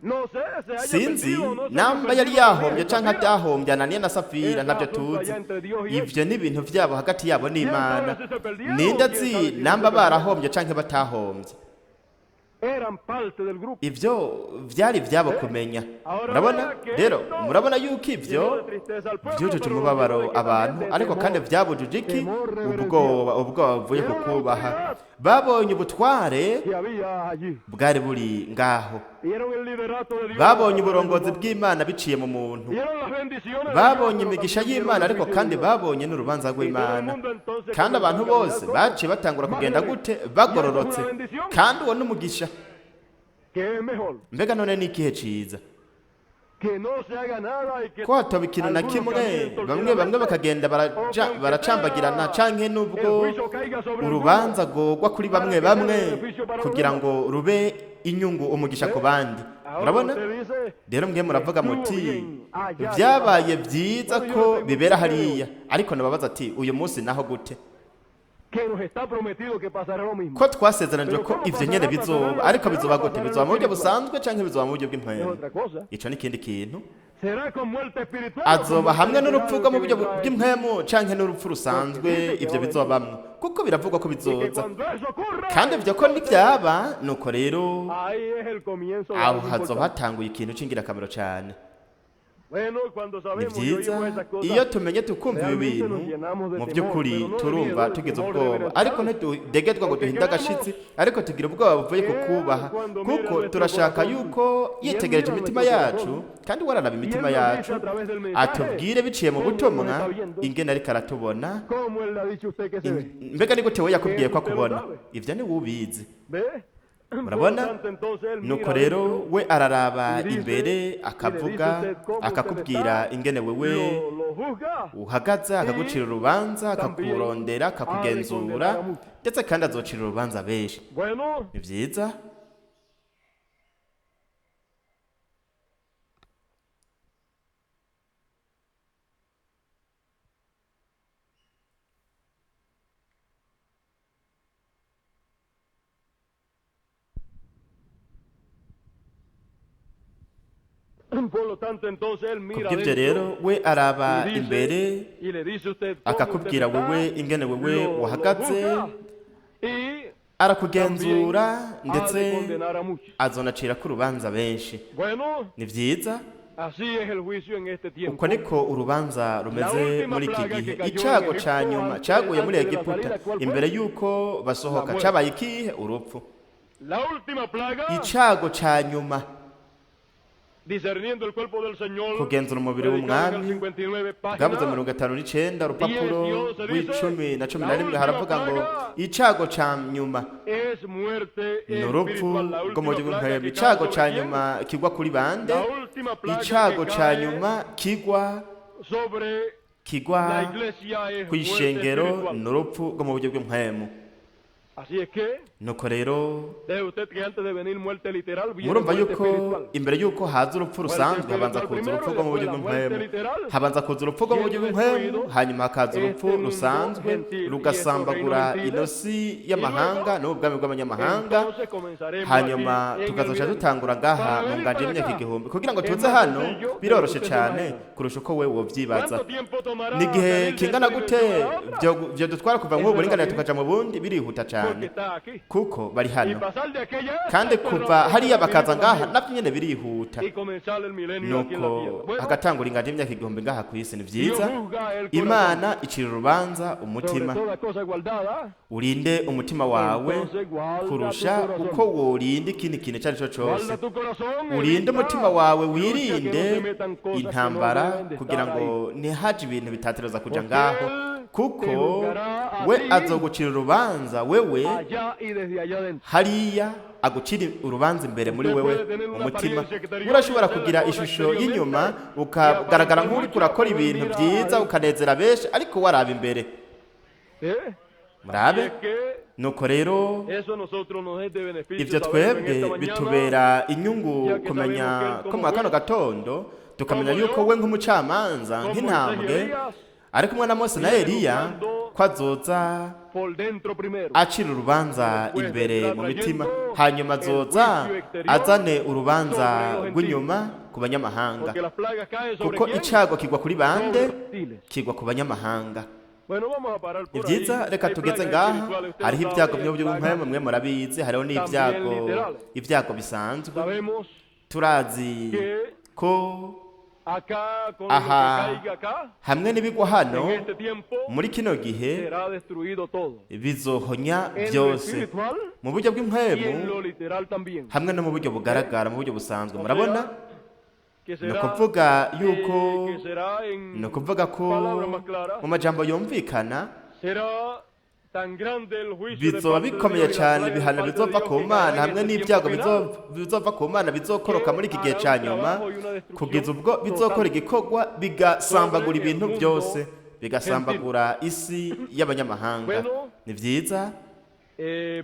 no sé, se haya
sinzi
perdido o no se haya
namba yari
perdido Ananía
yahombye
y
canke
Safira.
atahombye Ananiya na Safira,
Ese
ntabyo
asunto
tuzi.
allá entre Dios y
Ivyo
ellos.
ni ibintu vyabo hagati yabo
¿Quién
n'Imana.
sabe si se perdieron
Ninde
o quién
azi
sabe si no
namba
se perdieron?
barahombye canke batahombye?
Eran parte del grupo.
Ivyo vyari ivyabo
¿Eh?
kumenya.
Ahora
Murabona
vea que
rero,
esto
murabona yuko ivyo
llenó de tristeza al pueblo,
vyujuje
pero lo llenó
umubabaro
de que también
abantu,
de
ariko kandi
temor,
vyabujuje iki?
temor reverencial.
Ubwoba, ubwoba buvuye ku
Vieron la
kubaha.
autoridad
Babonye ubutware
que había allí.
bwari buri ngaho,
Vieron el liderato de Dios a
babonye
través del
uburongozi
hombre.
bw'Imana biciye mu muntu,
Vieron las bendiciones de Dios,
babonye
pero
imigisha
también vieron
y'Imana,
el
ariko
juicio de
kandi
Dios.
babonye n'urubanza
Y todo el
rw'Imana.
mundo entonces
Kandi
comenzó
abantu
a caminar
bose
como
baciye batangura
más
kugenda
derecho.
gute?
Y eso es
Bagororotse.
una bendición.
Kandi uwo n'umugisha.
Que es mejor
Mbega none ni ikihe ciza
que no se haga nada y que
ko hatoba ikintu na
algunos
kimwe,
caminen
bamwe bamwe
torcidamente,
bakagenda
o que aunque
baracambagirana,
sea
canke
el
nubwo
juicio caiga sobre algunos
urubanza rwogwa kuri
para
bamwe
que sea de
bamwe
beneficio para los
kugira
demás.
ngo rube inyungu, umugisha ku
¿Eh?
bandi.
Ahora
Murabona
usted dice,
rero mwe muravuga
estuvo
muti
bien allá que
byabaye
pasara.
byiza
Bueno, yo
ko
le tengo un
bibera
misterio
hariya, ariko nababaza ati uyu munsi naho gute?
que nos está prometido que pasará lo mismo.
Ko twasezeranijwe
Pero
ko
¿cómo
ivyo nyene
pasará? Pasará
bizoba,
en lo
ariko
natural
bizoba
o
gute?
pasará en
Bizoba
lo
mu buryo
espiritual.
busanzwe canke bizoba mu buryo
Es
bw'impwemu?
otra cosa.
Ico ni ikindi kintu.
¿Será con muerte espiritual o con
Azoba
muerte
hamwe n'urupfu
literal
rwo mu
que
buryo
vendrá eso?
bw'impwemu canke n'urupfu rusanzwe ivyo bizobamwo, kuko biravugwa ko
Y que
bizoza.
cuando eso ocurra,
Kandi ivyo ko nivyaba, nuko rero
ahí es el comienzo de
aho
algo
hazoba
importante.
hatanguye ikintu c'ingirakamaro cane.
Bueno, cuando
Ni
sabemos y
vyiza
oímos esas cosas,
iyo tumenye tukumva ibi
realmente
bintu,
nos llenamos de
mu
temor,
by'ukuri
pero no de
turumva
miedo, de
tugize
temor
ubwoba, ariko
reverencial.
ntitudegedwa ngo
Porque
duhinde agashitsi,
queremos
ariko tugira ubwoba buvuye ku
que Él,
kubaha,
cuando mira
kuko
nuestro
turashaka
corazón,
yuko
y Él
yitegereje
mira
imitima
nuestro
yacu,
corazón,
kandi wararaba
y
imitima
Él nos dice
yacu,
a través del mensaje
atubwire biciye mu
cómo nos
butumwa
está viendo,
ingene ariko aratubona.
cómo Él le ha dicho a usted que se ve.
Mbega ni gute we yakubwiye
Eso
ko
usted lo
akubona?
sabe.
Ivyo ni we ubizi.
¿Ve? Por lo
Murabona?
tanto, entonces Él
Nuko
mira
rero
adentro
we araraba
y dice,
imbere,
y le dice a
akavuga,
usted cómo usted
akakubwira
está,
ingene wewe
lo juzga
uhagaze, akagucira
y
urubanza,
también
akakurondera,
ha de
akakugenzura,
condenar a muchos.
ndetse kandi azocira urubanza benshi.
Bueno,
Ni vyiza.
por lo tanto, entonces Él mira
Kubw'ivyo
adentro
rero we araba
y dice,
imbere,
y le dice a usted cómo usted
akakubwira
está,
wewe ingene wewe
lo
uhagaze,
juzga y también
arakugenzura,
ha de
ndetse
condenar a muchos.
azonacirako urubanza benshi.
Bueno,
Ni vyiza.
así es el juicio en este
Uko
tiempo.
niko urubanza
La
rumeze
última
muri iki
plaga
gihe.
que cayó en
Icago ca
Egipto
nyuma
antes,
caguye muri
antes de la
Egiputa
salida, ¿cuál
imbere
fue?
y'uko
La
basohoka
muerte.
cabaye ikihe? Urupfu.
La última plaga,
Icago ca nyuma,
discerniendo el cuerpo del Señor,
kugenzura umubiri
predicado en el
w'umwami,
59
bwabuze
página
59, urupapuro
10 y 11 dice,
rw'icumi na cumi
la
na rimwe,
última
haravuga ngo
plaga
icago ca nyuma
es muerte
ni urupfu
espiritual. La
rwo mu
última
buryo
plaga
bw'impwemu.
que cae
Icago
sobre
ca
quién?
nyuma kigwa kuri bande?
La última plaga que
Icago ca
cae
nyuma kigwa
sobre la
kigwa
iglesia es muerte
kw'ishengero
espiritual.
ni urupfu rwo mu buryo bw'impwemu.
Así es que
Nuko rero
deje usted que antes de venir muerte literal viene
murumva
muerte
yuko
espiritual.
imbere yuko haza urupfu
Muerte
rusanzwe habanza
espiritual
kuza
primero
urupfu
y
rwo mu
después
buryo
la muerte
bw'impwemu,
literal,
habanza kuza urupfu rwo mu buryo
siendo
bw'impwemu,
destruido
hanyuma hakaza urupfu
este mundo
rusanzwe
gentil y estos reinos
rugasambagura
gentiles.
inosi
Y
y'amahanga
luego,
n'ubwami bw'abanyamahanga,
entonces comenzaremos
hanyuma
aquí en el
tukazoca
milenio.
dutangura ngaha
Para
mu
venir
nganje
para
y'imyaka
acá
1000. Kugira ngo
es
tuze
más
hano
sencillo de lo que
biroroshe
usted se
cane
imagina.
kurusha uko we wovyibaza.
¿Cuánto tiempo tomará
Ni igihe
salir de
kingana
esta
gute
dimensión a la otra?
vyodutwara kuva
Eso
nk'ubu
es
buringanire
rapidito,
tukaja mu bundi? Birihuta
porque
cane
está aquí.
kuko bari
Y
hano,
pasar de aquella a esta,
kandi
esto es
kuva
rápido,
hariya bakaza
rapidito
ngaha
también.
navyo nyene birihuta.
Y comenzar el milenio aquí en la tierra.
Nuko
Bueno,
hagatangura inganje y'imyaka 1000 ngaha ku isi. Ni
Dios
vyiza.
juzga el corazón.
Imana icira urubanza
Sobre
umutima.
toda cosa guardada,
Urinde umutima wawe
entonces guarda tu
kurusha uko
corazón.
worinda ikindi kintu icyo ari cyo cyose.
Guarda tu corazón,
Urinde umutima
evita,
wawe,
lucha que no se
wirinde
metan cosas que no
intambara,
deben de
kugira
estar ahí.
ngo ntihaje ibintu bitatereza kuja
Porque
ngaho,
Él te
kuko
juzgará a
we
ti
azogucira urubanza wewe
allá y desde allá adentro.
hariya, agucira urubanza imbere muri
Usted
wewe
puede tener
mu
una
mutima.
apariencia exterior y
Urashobora
hacer las
kugira
cosas
ishusho y'inyuma,
exteriormente y
ukagaragara
aparentar
nk'uriko
mucho,
urakora
pero él
ibintu
mira
vyiza,
adentro.
ukanezera benshi, ariko waraba imbere.
¿Eh? Así
Murabe.
es que
Nuko rero
eso a nosotros nos es de beneficio
ivyo
saberlo en
twebwe
esta mañana,
bitubera inyungu
ya que sabemos que
kumenya
Él
ko
como
mu kano
juez,
gatondo tukamenya
como
yuko
Dios,
we nk'umucamanza,
como Moisés y
nk'intambwe
Elías,
ari kumwe na Mose na
viene
Eliya,
juzgando
ko azoza
por dentro primero.
acira urubanza
Después
imbere
vendrá
mu mitima,
trayendo
hanyuma
el
azoza
juicio exterior
azane urubanza
sobre los gentiles.
rw'inyuma ku banyamahanga,
Porque las plagas caen sobre
kuko
quién?
icago kigwa kuri
Sobre
bande?
los gentiles.
Kigwa ku banyamahanga.
Bueno, vamos a parar
Ni
por ahí.
vyiza, reka
Hay
tugeze
plagas
ngaha.
espirituales, usted lo
Hariho
sabe,
ibyago
hay
by'uburyo
plagas
bw'impwemu, mwe murabizi, hariho
también
n'ibyago
literales.
ibyago bisanzwe.
Sabemos
Turazi
que
ko
acá, con lo que
aha
caiga acá,
hamwe n'ibigwa hano
en este tiempo,
muri kino gihe
será destruido todo.
bizohonya
En lo
byose
espiritual
mu buryo
y en
bw'impwemu
lo literal también.
hamwe no mu buryo bugaragara, mu buryo busanzwe.
O
Murabona,
sea, que
ni
será,
ukuvuga yuko
que será
ni
en
ukuvuga ko
palabras más claras,
mu majambo yumvikana
será tan grande el juicio de
bizoba
parte de
bikomeye
Dios y la
cyane
plaga de
ibihano
parte de
bizova
Dios
ku
que
Mana
caerá en
hamwe
este tiempo
n'ibyago
final,
bizova ku Mana bizokoroka
que
muri iki gihe
hará
cya
un
nyuma,
trabajo y una
kugeza
destrucción
ubwo bizokora
total
igikorwa bigasambagura
sobre el
ibintu
mundo
byose,
gentil.
bigasambagura isi y'abanyamahanga.
Bueno,
Ni byiza.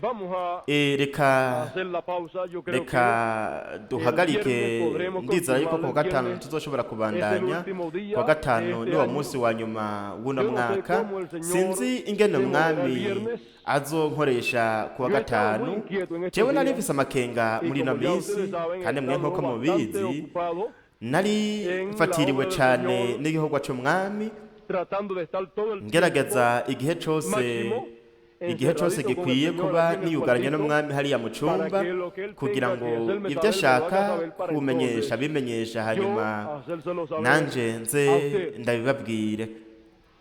Vamos a
Reka
hacer la pausa. Yo creo que
reka
el
duhagarike.
viernes podremos
Ndizera yuko
continuar.
ku wa
El
gatanu
viernes
tuzoshobora
es el
kubandanya.
último
Ku wa
día de
gatanu
este
niwo
año.
munsi wa nyuma w'uno
Yo no sé
mwaka.
cómo el Señor
Sinzi ingene
se moverá el
umwami
viernes.
azonkoresha ku wa
Yo he estado muy
gatanu.
inquieto en estos
Jewe nari
días
mfise amakenga
y
muri ino
como ya
minsi,
ustedes saben, he
kandi mwe
estado
nk'uko
bastante
mubizi
ocupado
Nari mfatiriwe cyane n'igikorwa cy'umwami,
tratando de estar todo el tiempo
ngerageza igihe cyose,
máximo
igihe cyose
encerradito con el
gikwiye
Señor
kuba
aquí en el
niyugaranye
cuartito
n'umwami hariya mu
para
cyumba,
que lo que él
kugira
tenga
ngo
que hacerme
ibyo
saber me lo
ashaka
haga saber para
kumenyesha
entonces
abimenyesha,
yo
hanyuma
hacérselo saber
nanje nze
a usted.
Ndabibabwire.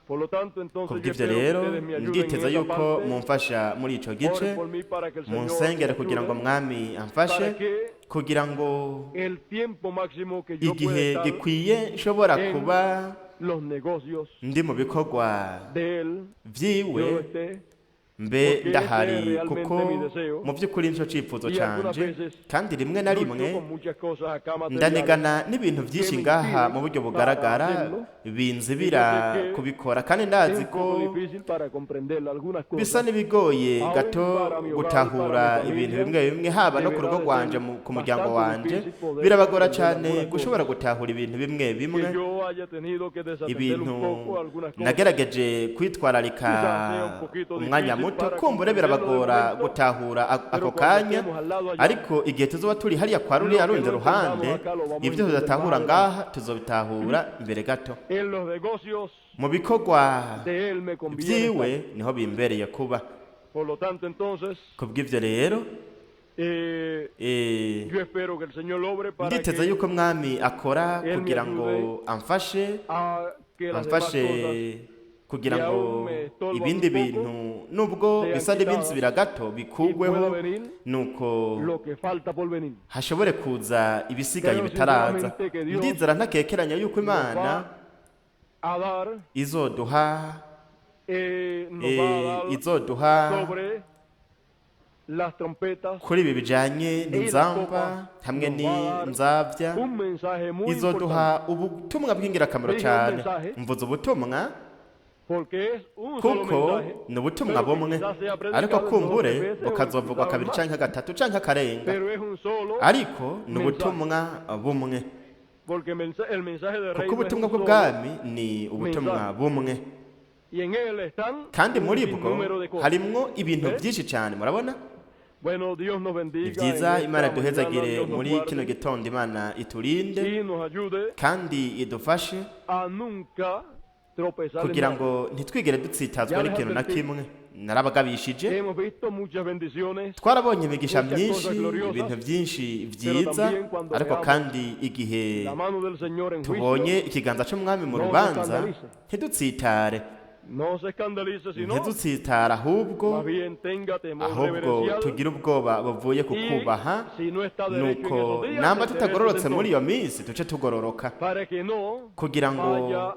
Por lo tanto, entonces yo
Kubw'ibyo
espero que
rero
ustedes me ayuden en
nditeze
esa
yuko
parte.
mumfasha muri ico gice,
Oren por mí para que el Señor me
munsengere kugira ngo
ayude,
mwami amfashe,
para que
kugira ngo
el tiempo máximo que yo pueda
igihe
estar
gikwiye nshobora
en
kuba
los negocios
ndi mu bikorwa
de él,
vyiwe
yo esté.
mbe
Porque ese
ndahari,
es realmente
kuko
mi deseo.
mu by'ukuri nicyo cyifuzo
Y algunas
canje.
veces
Kandi rimwe na
lucho
rimwe
con muchas cosas acá materiales
ndanigana n'ibintu byinshi
que me
ngaha
impiden
mu buryo
para
bugaragara
hacerlo.
binzibira
Y yo sé que
kubikora, kandi
es
ndazi
un
ko
poco difícil para comprender algunas
bisa
cosas.
n'ibigoye
Aún
gato
para mi hogar,
gutahura
para mi
ibintu
familia,
bimwe bimwe, haba no ku
deberá
rugo
de
rwanje,
ser
ku muryango
bastante
wanje
difícil poder
birabagora
comprender
cyane
algunas
gushobora
cosas.
gutahura ibintu bimwe bimwe,
Que yo haya tenido que desatender
ibintu
un poco algunas cosas.
nagerageje kwitwararika
Quizás sea un poquito
umwanya
difícil
muto,
para
kumbure
comprenderlo de
birabagora
momento,
gutahura
pero
ako
cuando
kanya,
estemos al lado allá,
ariko igihe tuzoba turi hariya kwa ruriya
lo que
rundi
no
ruhande,
entendamos acá lo vamos a
ibyo
entender más
tudatahura
adelante.
ngaha tuzobitahura imbere gato.
En los negocios
Mu bikorwa
de él me conviene
vyiwe
estar.
niho bimbereye kuba.
Por lo tanto, entonces,
Kubw'ivyo rero,
yo espero que el Señor obre para
nditeze
que
yuko mwami akora
Él me
kugira ngo
ayude
amfashe,
a que las demás
amfashe
cosas
kugira
que
ngo
aún me estorban
ibindi
un poco
bintu nubwo
sean
bisa
quitadas
n'ibinzibira gato
y
bikugweho,
pueda venir
nuko
lo que falta por venir.
hashobore kuza ibisigaye
Creo
bitaraza.
sinceramente que Dios
Ndizera ntakekeranya yuko
nos
Imana
va a dar,
izoduha,
nos va a dar
izoduha
sobre las trompetas
kuri ibi bijanye
y las
n'inzamba
copas,
hamwe
nos va a dar
n'inzabya,
un mensaje muy importante,
izoduha ubutumwa bw'ingirakamaro
Dije un
cyane.
mensaje
Mvuze ubutumwa
porque es un solo
kuko
mensaje,
ni ubutumwa
pero que
bumwe,
quizás sea
ariko
predicado en dos o tres
kumbure
veces o
bukazovugwa
quizás
kabiri
más,
canke gatatu canke akarenga,
pero es un solo
ariko ni
mensaje,
ubutumwa bumwe,
porque el mensaje del
kuko
reino es
ubutumwa
un solo
bw'ubwami ni ubutumwa
mensaje
bumwe,
y en él están
kandi
un
muri bwo
sinnúmero de cosas.
harimwo ibintu
¿Eh?
byinshi cyane. Murabona?
Bueno, Dios nos
Ni
bendiga en
byiza,
esta
Imana
mañana,
duhezagire
Dios nos
muri kino
guarde
gitondo, Imana iturinde
y nos ayude
kandi idufashe
a nunca tropezar en
kugira
nada.
ngo ntitwigere dutsitazwa
Ya les
n'ikintu na
advertí,
kimwe. Narabagabishije,
hemos visto muchas bendiciones,
twarabonye imigisha
muchas
myinshi,
cosas gloriosas,
ibintu byinshi
pero
byiza,
también cuando
ariko
veamos
kandi igihe
la mano del Señor en juicio,
tubonye ikiganza cy'umwami mu
no se
rubanza,
escandalice.
ntidutsitare,
No se escandalice, sino
ntidutsitare, ahubwo
más bien tenga temor
ahubwo
reverencial
tugire ubwoba buvuye ku
y
kubaha,
si no está derecho en
nuko
esos días,
namba
enderécese
tutagororotse muri
entonces,
iyo minsi tuce tugororoka,
para que no
kugira ngo
vaya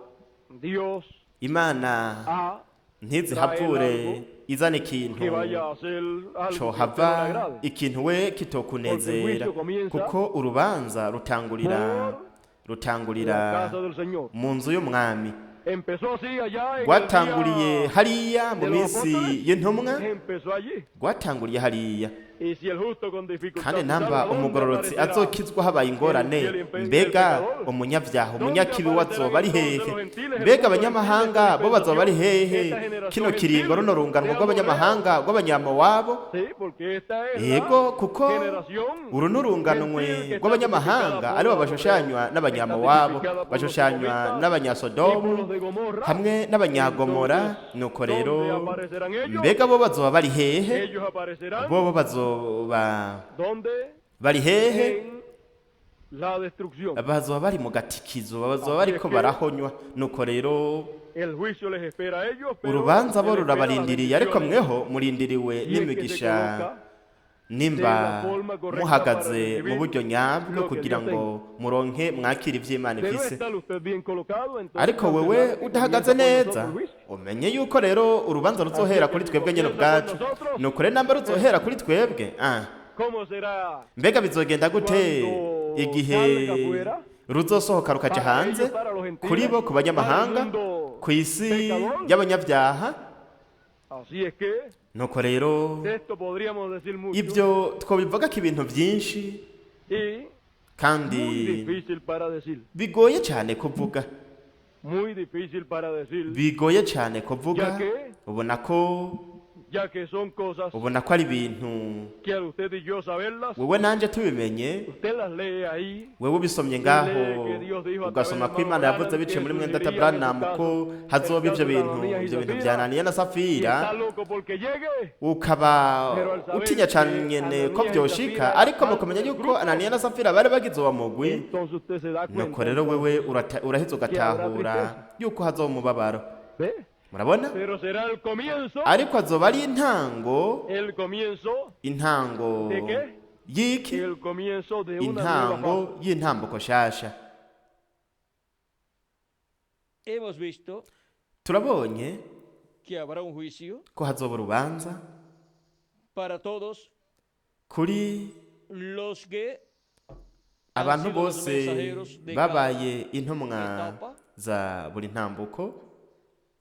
Dios
Imana
a traer
ntizihavure
algo
izana ikintu
que vaya a hacer algo que a usted no le
cohava
agrade.
ikintu we
Porque el
kitokunezera,
juicio comienza
kuko urubanza rutangurira
por la
rutangurira
casa del Señor.
mu nzu y'umwami.
Empezó así allá en el
Rwatanguriye
día
hariya mu
de los
minsi
apóstoles,
y'intumwa,
empezó allí.
rwatanguriye hariya.
Y si el justo con dificultad
Kandi
se
namba
salva, ¿dónde
umugororotsi
aparecerá
azokizwa habaye
el
ingorane,
fiel y el
mbega
pecador?
umunyabyaha,
¿Dónde
umunyakibi we
aparecerán
azoba ari
entonces
hehe?
los gentiles, el
Mbega
mundo gentil de esta
abanyamahanga bo bazoba ari
dispensación,
hehe?
esta generación
Kino kiringo,
gentil
runo rungano
de
rw'abanyamahanga,
amorreos?
rw'abanyamowabo.
Sí, porque esta es la
Yego, kuko
generación
uru ni urunganwe
gentil que está tipificada
rw'abanyamahanga,
por
aribo
los amorreos,
bashushanywa
está
n'abanyamowabo,
tipificada por los
bashushanywa
sodomitas y por
n'abanyasodomu
los de Gomorra.
hamwe n'abanyagomora.
Entonces,
Nuko
¿dónde
rero
aparecerán ellos?
mbega bo bazoba bari hehe?
Ellos aparecerán
Bobo bazoba
¿dónde?
bari hehe?
En la destrucción.
Bazoba bari mu gatikizo, bazoba
Así es
bariko
que
barahonywa. Nuko rero
el juicio les espera a ellos, pero
urubanza
se
bo
les espera las
rurabarindiriye, ariko
bendiciones
mweho murindiriwe
si es que se
n'imigisha
coloca de
nimba
la forma correcta para
muhagaze mu
recibir
buryo nyabwo
lo que
kugira
Dios
ngo
tenga.
muronke mwakire ivy'Imana
De no
ifise.
estar usted bien colocado, entonces
Ariko
no
wewe
tendrá que
udahagaze
comienza por
neza,
nosotros el juicio.
umenye yuko rero urubanza
Así
ruzohera
es que
kuri
si
twebwe nyene
comienza por
ubwacu.
nosotros,
Nuko rero namba ruzohera kuri twebwe,
¿cómo será
mbega bizogenda gute
cuando
igihe
salga afuera
ruzosohoka rukaja
para
hanze
ellos, para los
kuri
gentiles,
bo, ku
para el
banyamahanga,
mundo
ku isi
pecador?
y'abanyabyaha?
Así es que
Nuko rero
de esto podríamos decir mucho
ibyo twobivugako ibintu byinshi
y
kandi
muy difícil para decir,
bigoye cyane kuvuga,
muy difícil para decir,
bigoye cyane kuvuga.
ya que
Ubona ko
Ya que son cosas
Ubona ko ari ibintu
que al usted y yo saberlas,
wewe nanje tubimenye,
usted las lee ahí.
wewe ubisomye ngaho ugasoma ko Imana yavuze biciye muri mwenda Branham ko hazoba ivyo bintu, ivyo bintu vya Ananiya na
Y
Safira,
está loco porque llegue.
ukaba utinya cane nyene ko vyoshika, ariko mukamenya yuko Ananiya na Safira bari bagize uwo mugwi.
Entonces usted se da cuenta.
Nuko rero wewe uraheza ugatahura yuko hazoba umubabaro.
¿Ve?
Murabona?
Pero será el comienzo,
Ariko azoba ari intango.
El comienzo,
Intango
De qué?
y'iki?
El comienzo de una nueva fase.
Intango y'intambuko shasha.
Hemos visto
Turabonye
que habrá un juicio
ko hazoba urubanza
para todos
kuri
los que han
abantu
sido los
bose
mensajeros de cada
babaye intumwa
etapa
za buri ntambuko,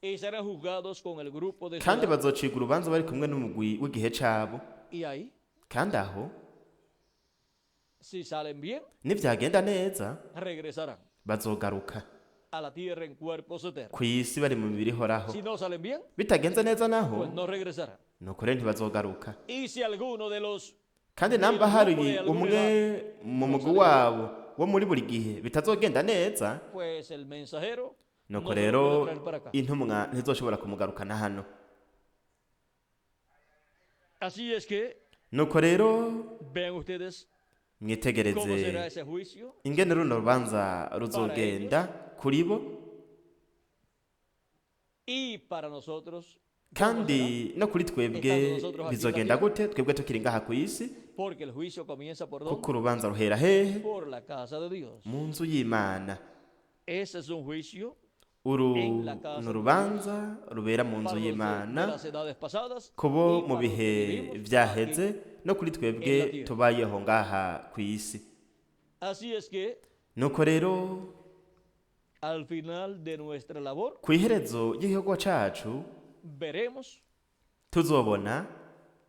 y serán juzgados con el grupo de su
kandi
edad.
bazocibwa urubanza bari kumwe n'umugwi w'igihe cabo.
Y ahí,
Kandi aho,
si salen bien,
nivyagenda neza,
regresarán
bazogaruka
a la tierra en cuerpos eternos.
ku isi bari mu mibiri ihoraho.
Si no salen bien,
Bitagenze neza naho,
pues no regresarán.
nuko rero ntibazogaruka.
Y si alguno de los
Kandi namba hari umwe mu mugwi wabo wo muri buri gihe bitazogenda neza,
pues el mensajero
nuko
no se lo
rero
puede traer para acá.
intumwa ntizoshobora kumugarukana hano.
Así es que
Nuko rero
vean ustedes cómo
mwitegereze
será ese juicio
ingene runo rubanza ruzogenda kuri bo
y para nosotros, cómo
kandi no kuri twebwe bizogenda gute twebwe tukiri ngaha ku isi.
será, porque el juicio comienza por dónde?
Kuko urubanza ruhera hehe?
Por la casa de Dios.
Mu nzu y'Imana.
Ese es un juicio
Uru ni urubanza rubera mu nzu
para los de
y'Imana
las edades pasadas
kubo
y
mu
para los que
bihe
vivimos
vyaheze
aquí.
no kuri twebwe tubayeho ngaha ku isi.
Así es que
Nuko rero
al final de nuestra labor
ku iherezo y'igikorwa cacu
veremos
tuzobona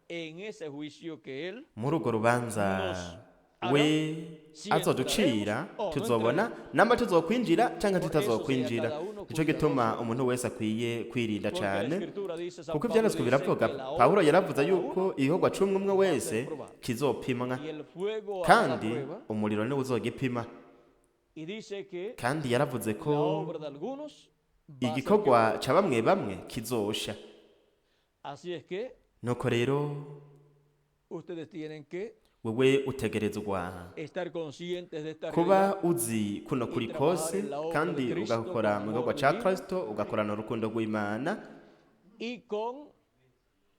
en ese juicio que Él
muri urwo rubanza
Nos
we
si
azoducira,
entraremos o no
tuzobona namba tuzokwinjira canke
Por eso
tutazokwinjira.
sea cada uno
Nico gituma
cuidadoso.
umuntu wese akwiye kwirinda
Porque la
cane,
Escritura dice, San
kuko
Pablo
ivyanditswe
dice
biravuga,
que la obra
Pawulo
de
yaravuze
cada
yuko
uno
igikorwa c'umwe umwe wese
probado.
kizopimwa,
Y el fuego hará la
kandi
prueba
umuriro niwo uzogipima.
y dice que
Kandi yaravuze ko
la obra de algunos va a ser
igikorwa
quemada.
ca bamwe bamwe kizosha.
Así es que
Nuko rero
ustedes tienen que
wewe utegerezwa
estar conscientes de esta
kuba
realidad
uzi kuno kuri kose, kandi ugakora mu gikorwa ca Kristo, ugakorana urukundo rw'Imana
y con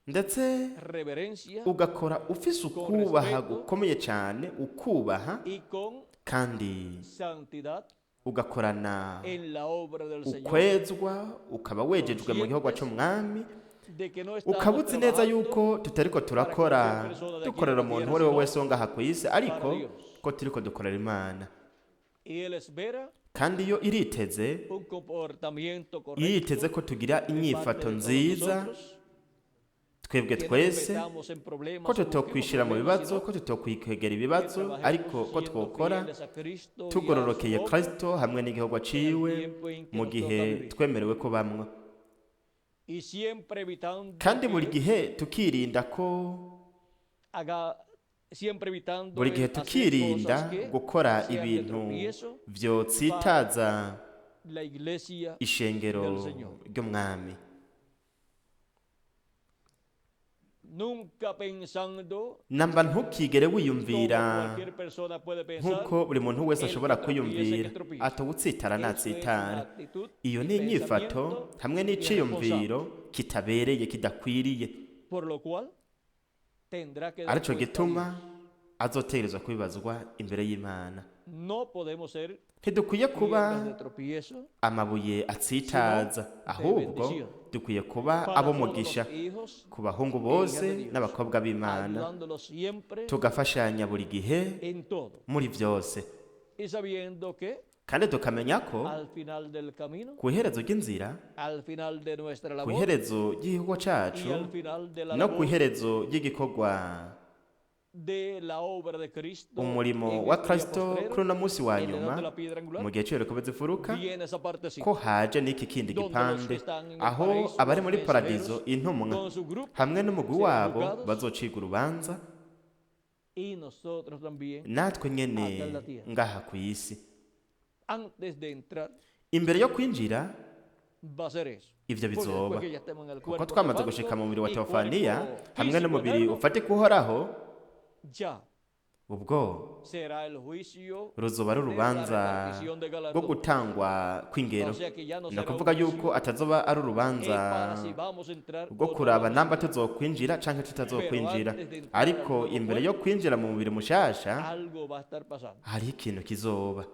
ndetse
reverencia
ugakora ufise ukubaha gukomeye cyane, ukubaha
y con
kandi
santidad
ugakorana
en la obra del Señor,
ukwezwa, ukaba wejejwe mu gikorwa c'umwami,
de que no estamos
ukaba uzi neza
trabajando
yuko tutariko turakora dukorera umuntu uwo ari we wese wo ngaha ku isi, ariko ko turiko dukorera Imana.
y Él espera
Kandi iyo iriteze,
un comportamiento correcto
iriteze ko tugira
de parte
inyifato
de todos
nziza
nosotros,
twebwe
que no
twese,
metamos en problemas,
ko
o busquemos
tutokwishira mu
problemas,
bibazo,
sino
ko tutokwikegera
que
ibibazo,
trabajemos
ariko ko
siendo
twokora
fieles a Cristo y a su
tugororokeye
obra
Kristo hamwe n'igikorwa ciwe mu gihe twemerewe kubamwo,
y siempre evitando
kandi buri
que
gihe tukirinda ko
haga siempre evitando
buri gihe
el hacer
tukirinda
cosas que
gukora
sean de
ibintu
tropiezo
vyotsitaza
la iglesia
ishengero
del Señor.
ry'umwami.
Nunca pensando
Namba ntukigere
como
wiyumvira
cualquier persona puede pensar,
nk'uko buri muntu wese
el
ashobora
que tropiece,
kwiyumvira
que tropiece.
atawutsitara
Eso es una
natsitara.
actitud
Iyo
y
ni inyifato
pensamiento
hamwe n'iciyumviro kitabereye, kidakwiriye.
por lo cual tendrá que dar
Arico
cuenta a
gituma
Dios.
azotegerezwa kubibazwa imbere y'Imana.
No podemos ser
Ntidukwiye kuba
piedras de tropiezo
amabuye atsitaza, ahubwo dukwiye kuba
para todos
ab'umugisha
los hijos,
ku bahungu bose n'abakobwa b'Imana,
ayudándolos siempre
tugafashanya buri gihe
en todo
muri byose,
y sabiendo que
kandi tukamenya ko
al final del camino,
ku iherezo ry'inzira,
al final de nuestra
ku
labor
iherezo ry'igikorwa cacu
y al final de la
no ku
labor
iherezo ry'igikorwa
de la obra de Cristo
Umurimo
en
wa
este día
Kristo
postrero,
kuri uno munsi wa
en la edad
nyuma
de la piedra angular,
mu gihe cy'urukombe zifuruka
viene esa partecita
ko haje n'iki kindi
donde los
gipande
que están en el
aho
paraíso,
abari
los
muri paradizo
mensajeros,
intumwa
con su grupo
hamwe n'umugwi
serán
wabo
juzgados.
bazocirwa urubanza
Y nosotros también,
natwe nyene
Acá en la tierra.
ngaha ku isi
antes de entrar,
imbere yo kwinjira
va a ser eso.
ivyo
Porque
bizoba
después que ya estemos en el
kuko
cuerpo
twamaze
teofánico
gushika mu mubiri wa
y
teofaniya
cuerpo
hamwe
físico
n'umubiri
eterno,
ufatika uhoraho
ya
ubwo
será el juicio
ruzoba ari
de la
urubanza
repartición de
rwo
galardones.
gutangwa kw'ingero
O sea que ya no
ni
será
ukuvuga
un
yuko
juicio
atazoba ari
es
urubanza
para si vamos a entrar
rwo
o no
kuraba
vamos a
namba
entrar.
tuzokwinjira canke tutazokwinjira
Pero antes de entrar
ariko
al nuevo
imbere yo kwinjira mu mubiri mushasha
Algo va a estar pasando.
hariho ikintu kizoba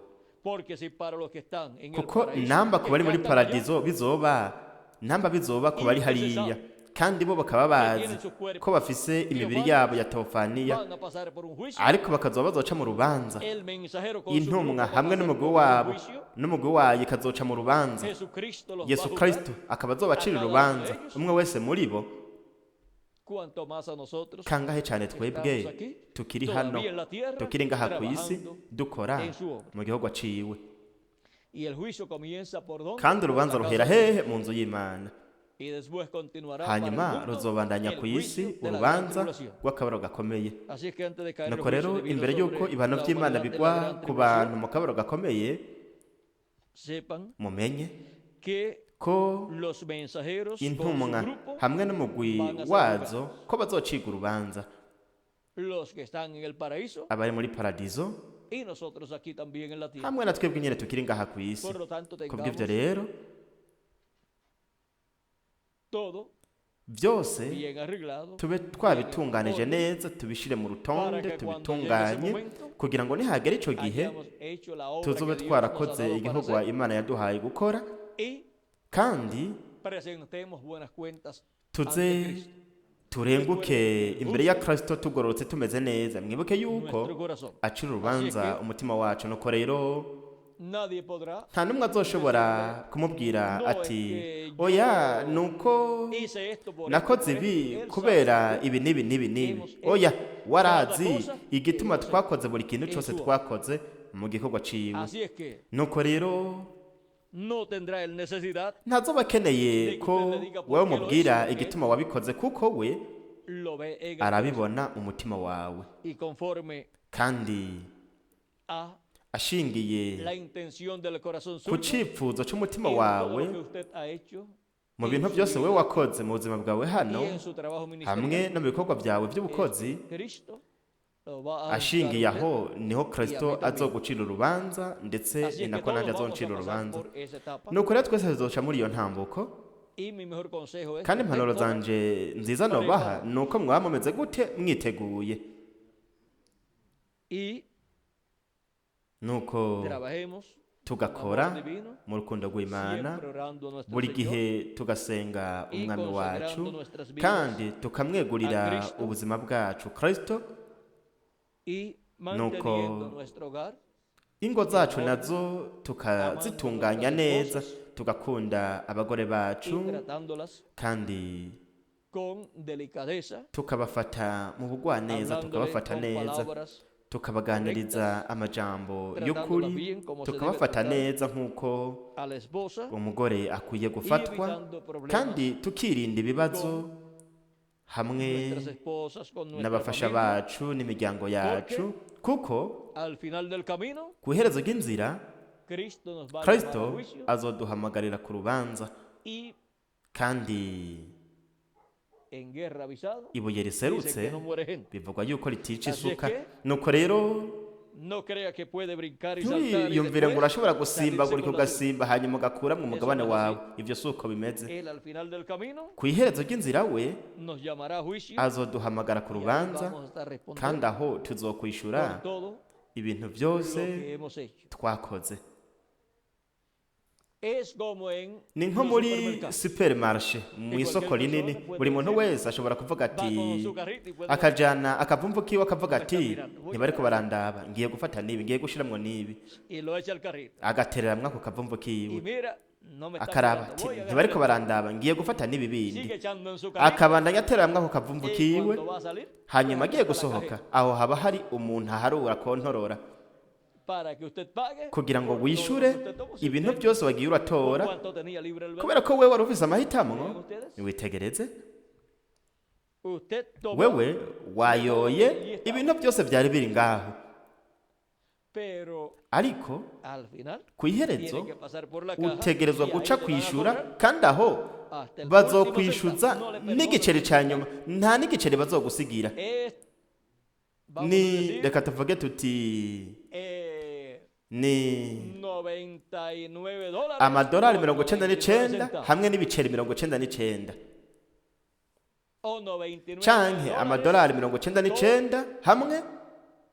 Porque si para los que están en el
kuko
paraíso,
namba ku
que
bari
ya
muri
están allá,
paradizo bizoba namba bizoba ku bari hariya kandi bo bakaba bazi ko bafise imibiri yabo ya teofaniya
van a pasar por un juicio.
ariko bakazoba bazoca mu rubanza
El mensajero con su
intumwa
grupo va a
hamwe
pasar
n'umugwi
por un
wabo
juicio.
n'umugwi wayo ikazoca mu rubanza
Jesucristo los va a
Yesu
juzgar.
Kristo akaba azobacira urubanza umwe wese muri bo
Cuanto más a nosotros
kangahe cyane twebwe tukiri hano tukiri ngaha ku isi dukora mu gihugu aciwe
y el juicio comienza por donde
kandi urubanza
Por la
ruhera
casa de Dios.
hehe mu nzu y'Imana
Y después continuará para el
hanyuma
mundo
ruzobandanya
el
ku isi
juicio de la gran
urubanza
tribulación.
rw'akabaro gakomeye
Así es que antes de caer el
nuko
juicio
rero
divino
imbere y'uko
sobre
ibihano
la
by'Imana
humanidad de la
bigwa
gran
ku bantu
tribulación,
mu kabaro gakomeye
sepan
mumenye
que
ko
los mensajeros con su
intumwa
grupo,
hamwe n'umugwi
van a ser
wazo ko bazocirwa urubanza
los que están en el paraíso
abari muri paradizo
y nosotros aquí también en la tierra.
hamwe na twebwe nyene tukiri ngaha ku isi
Por lo tanto,
kubw'ivyo
tengamos
rero
todo
byose
bien arreglado
tube twabitunganije neza tubishire mu rutonde
Para que cuando llegue ese
tubitunganye
momento,
kugira ngo nihagera ico gihe
hayamos hecho la obra
tuzobe
que Dios nos ha
twarakoze
dado para
igikorwa
hacer
Imana yaduhaye gukora
y
kandi
presentemos buenas cuentas
tuze
ante Cristo.
turenguke imbere ya Kristo tugororotse tumeze neza mwibuke yuko
Nuestro corazón.
acira urubanza umutima wacu nuko rero
Nadie podrá
nta n'umwe azoshobora kumubwira ati oya nuko
hice esto por esto,
nakoze
por
ibi
esto. Él
kubera
sabe
ibi n'ibi n'ibi n'ibi oya warazi igituma twakoze buri kintu cyose twakoze mu gikorwa ciwe
Así es que
nuko rero
no tendrá él necesidad,
ntazoba akeneye ko wowe umubwira igituma wabikoze kuko we
lo ve en el
arabibona umutima wawe
y conforme
kandi
a
ashingiye
la intención del corazón
ku
suyo,
cyifuzo cy'umutima
en todo
wawe
lo que usted ha hecho
mu bintu byose we wakoze mu buzima bwawe hano
y en su trabajo
hamwe
ministerial,
no mu bikorwa byawe by'ubukozi
Cristo lo va a juzgar
ashingiye
a usted.
aho niho Kristo azogucira urubanza ndetse
Así
ni
es que
nako
todos
nanjye
vamos a
azoncira
pasar
urubanza
por esa etapa.
nuko rero twese tuzoca muri iyo ntambuko
Y mi mejor consejo es
kandi
que
impanuro
estén todos
zanje nziza nobaha ni uko mwaba mumeze gute mwiteguye
y
nuko
trabajemos
tugakora
con amor divino,
mu rukundo rw'Imana
siempre orando a nuestro
buri
Señor
gihe tugasenga
y
umwami wacu
consagrando nuestras vidas
kandi tukamwegurira
a Kristo.
ubuzima bwacu Kristo
y
Nuko
manteniendo nuestro hogar
ingo zacu nazo tukazitunganya neza tugakunda abagore
y
bacu
tratándolas
kandi
con delicadeza,
tukabafata mu bugwaneza
hablándole
tukabafata
con
neza
palabras
tukabaganiriza amajambo
tratándolas
y'ukuri
bien como se debe
tukabafata
tratar
neza nk'uko
a la esposa
umugore akwiye
y
gufatwa
evitando problemas
kandi tukirinda ibibazo hamwe
nuestras esposas, con nuestra
n'abafasha
familia.
bacu n'imiryango yacu kuko
Al final del camino,
ku iherezo ry'inzira
Cristo nos va a llamar
Kristo
a juicio
azoduhamagarira ku rubanza
y
kandi
en guerra avisada
ibuye
dice
riserutse
que no muere gente.
bivugwa yuko ritica
Así es
isuka
que-
nuko rero
No crea que puede brincar y saltar y
ntiyumvire ngo
después
urashobora
salirse
gusimbagurika
con la suya.
ugasimba hanyuma ugakuramwo umugabane
Eso no es
wawe ibyo si uko bimeze
Él al final del camino
ku iherezo ry'inzira we
nos llamará a juicio
azoduhamagara ku
y ahí
rubanza
vamos a estar respondiendo
kandi aho tuzokwishura
por todo
ibintu
lo
byose
que hemos hecho.
twakoze
Es como en
ni nko
un
muri
supermercado.
supermarshe mu isoko rinini buri muntu wese ashobora kuvuga
Va
ati
con su carrito y puede
akajana akavumvu kiwe akavuga ati ntibariko barandaba ngiye gufata n'ibi ngiye gushiramwo n'ibi
y lo echa al carrito.
agatereramwo ako kavumvu
Y
kiwe
mira, No me están
Akaraba
mirando,
ati
voy a agarrar
ntibariko
esto.
barandaba, ngiye gufata n'ibibindi.
Sigue echando en su carrito
Akabandanya ateramwo ako kavumvu
y
kiwe.
cuando va a salir,
Hanyuma
ahí
agiye
está la
gusohoka,
cajera
aho haba hari umuntu aharura kontorora
para que usted pague
kugira ngo
por todo lo que
wishure
usted tomó. Si
ibintu
usted
byose wagiye
por
uratora,
cuánto tenía libre el
kubera ko wewe wari ufise amahitamwo. Witegereze,
Usted tomó,
wewe wayoye ibintu byose byari biri ngaho,
pero
ariko
al final
ku iherezo
tiene que pasar por la caja
utegerezwa
y ahí
guca
le van a
kwishura,
cobrar
kandi aho
hasta el último
bazokwishyuza
centavo. No le perdonan.
n'igiceri cya nyuma, nta n'igiceri bazogusigira.
Es, vamos a
Ni
decir,
reka tuvuge tuti ni
99 dólares
amadolari
con
99
99 centavos.
hamwe n'ibiceri 99,
O 99
canke
dólares
amadolari 99 hamwe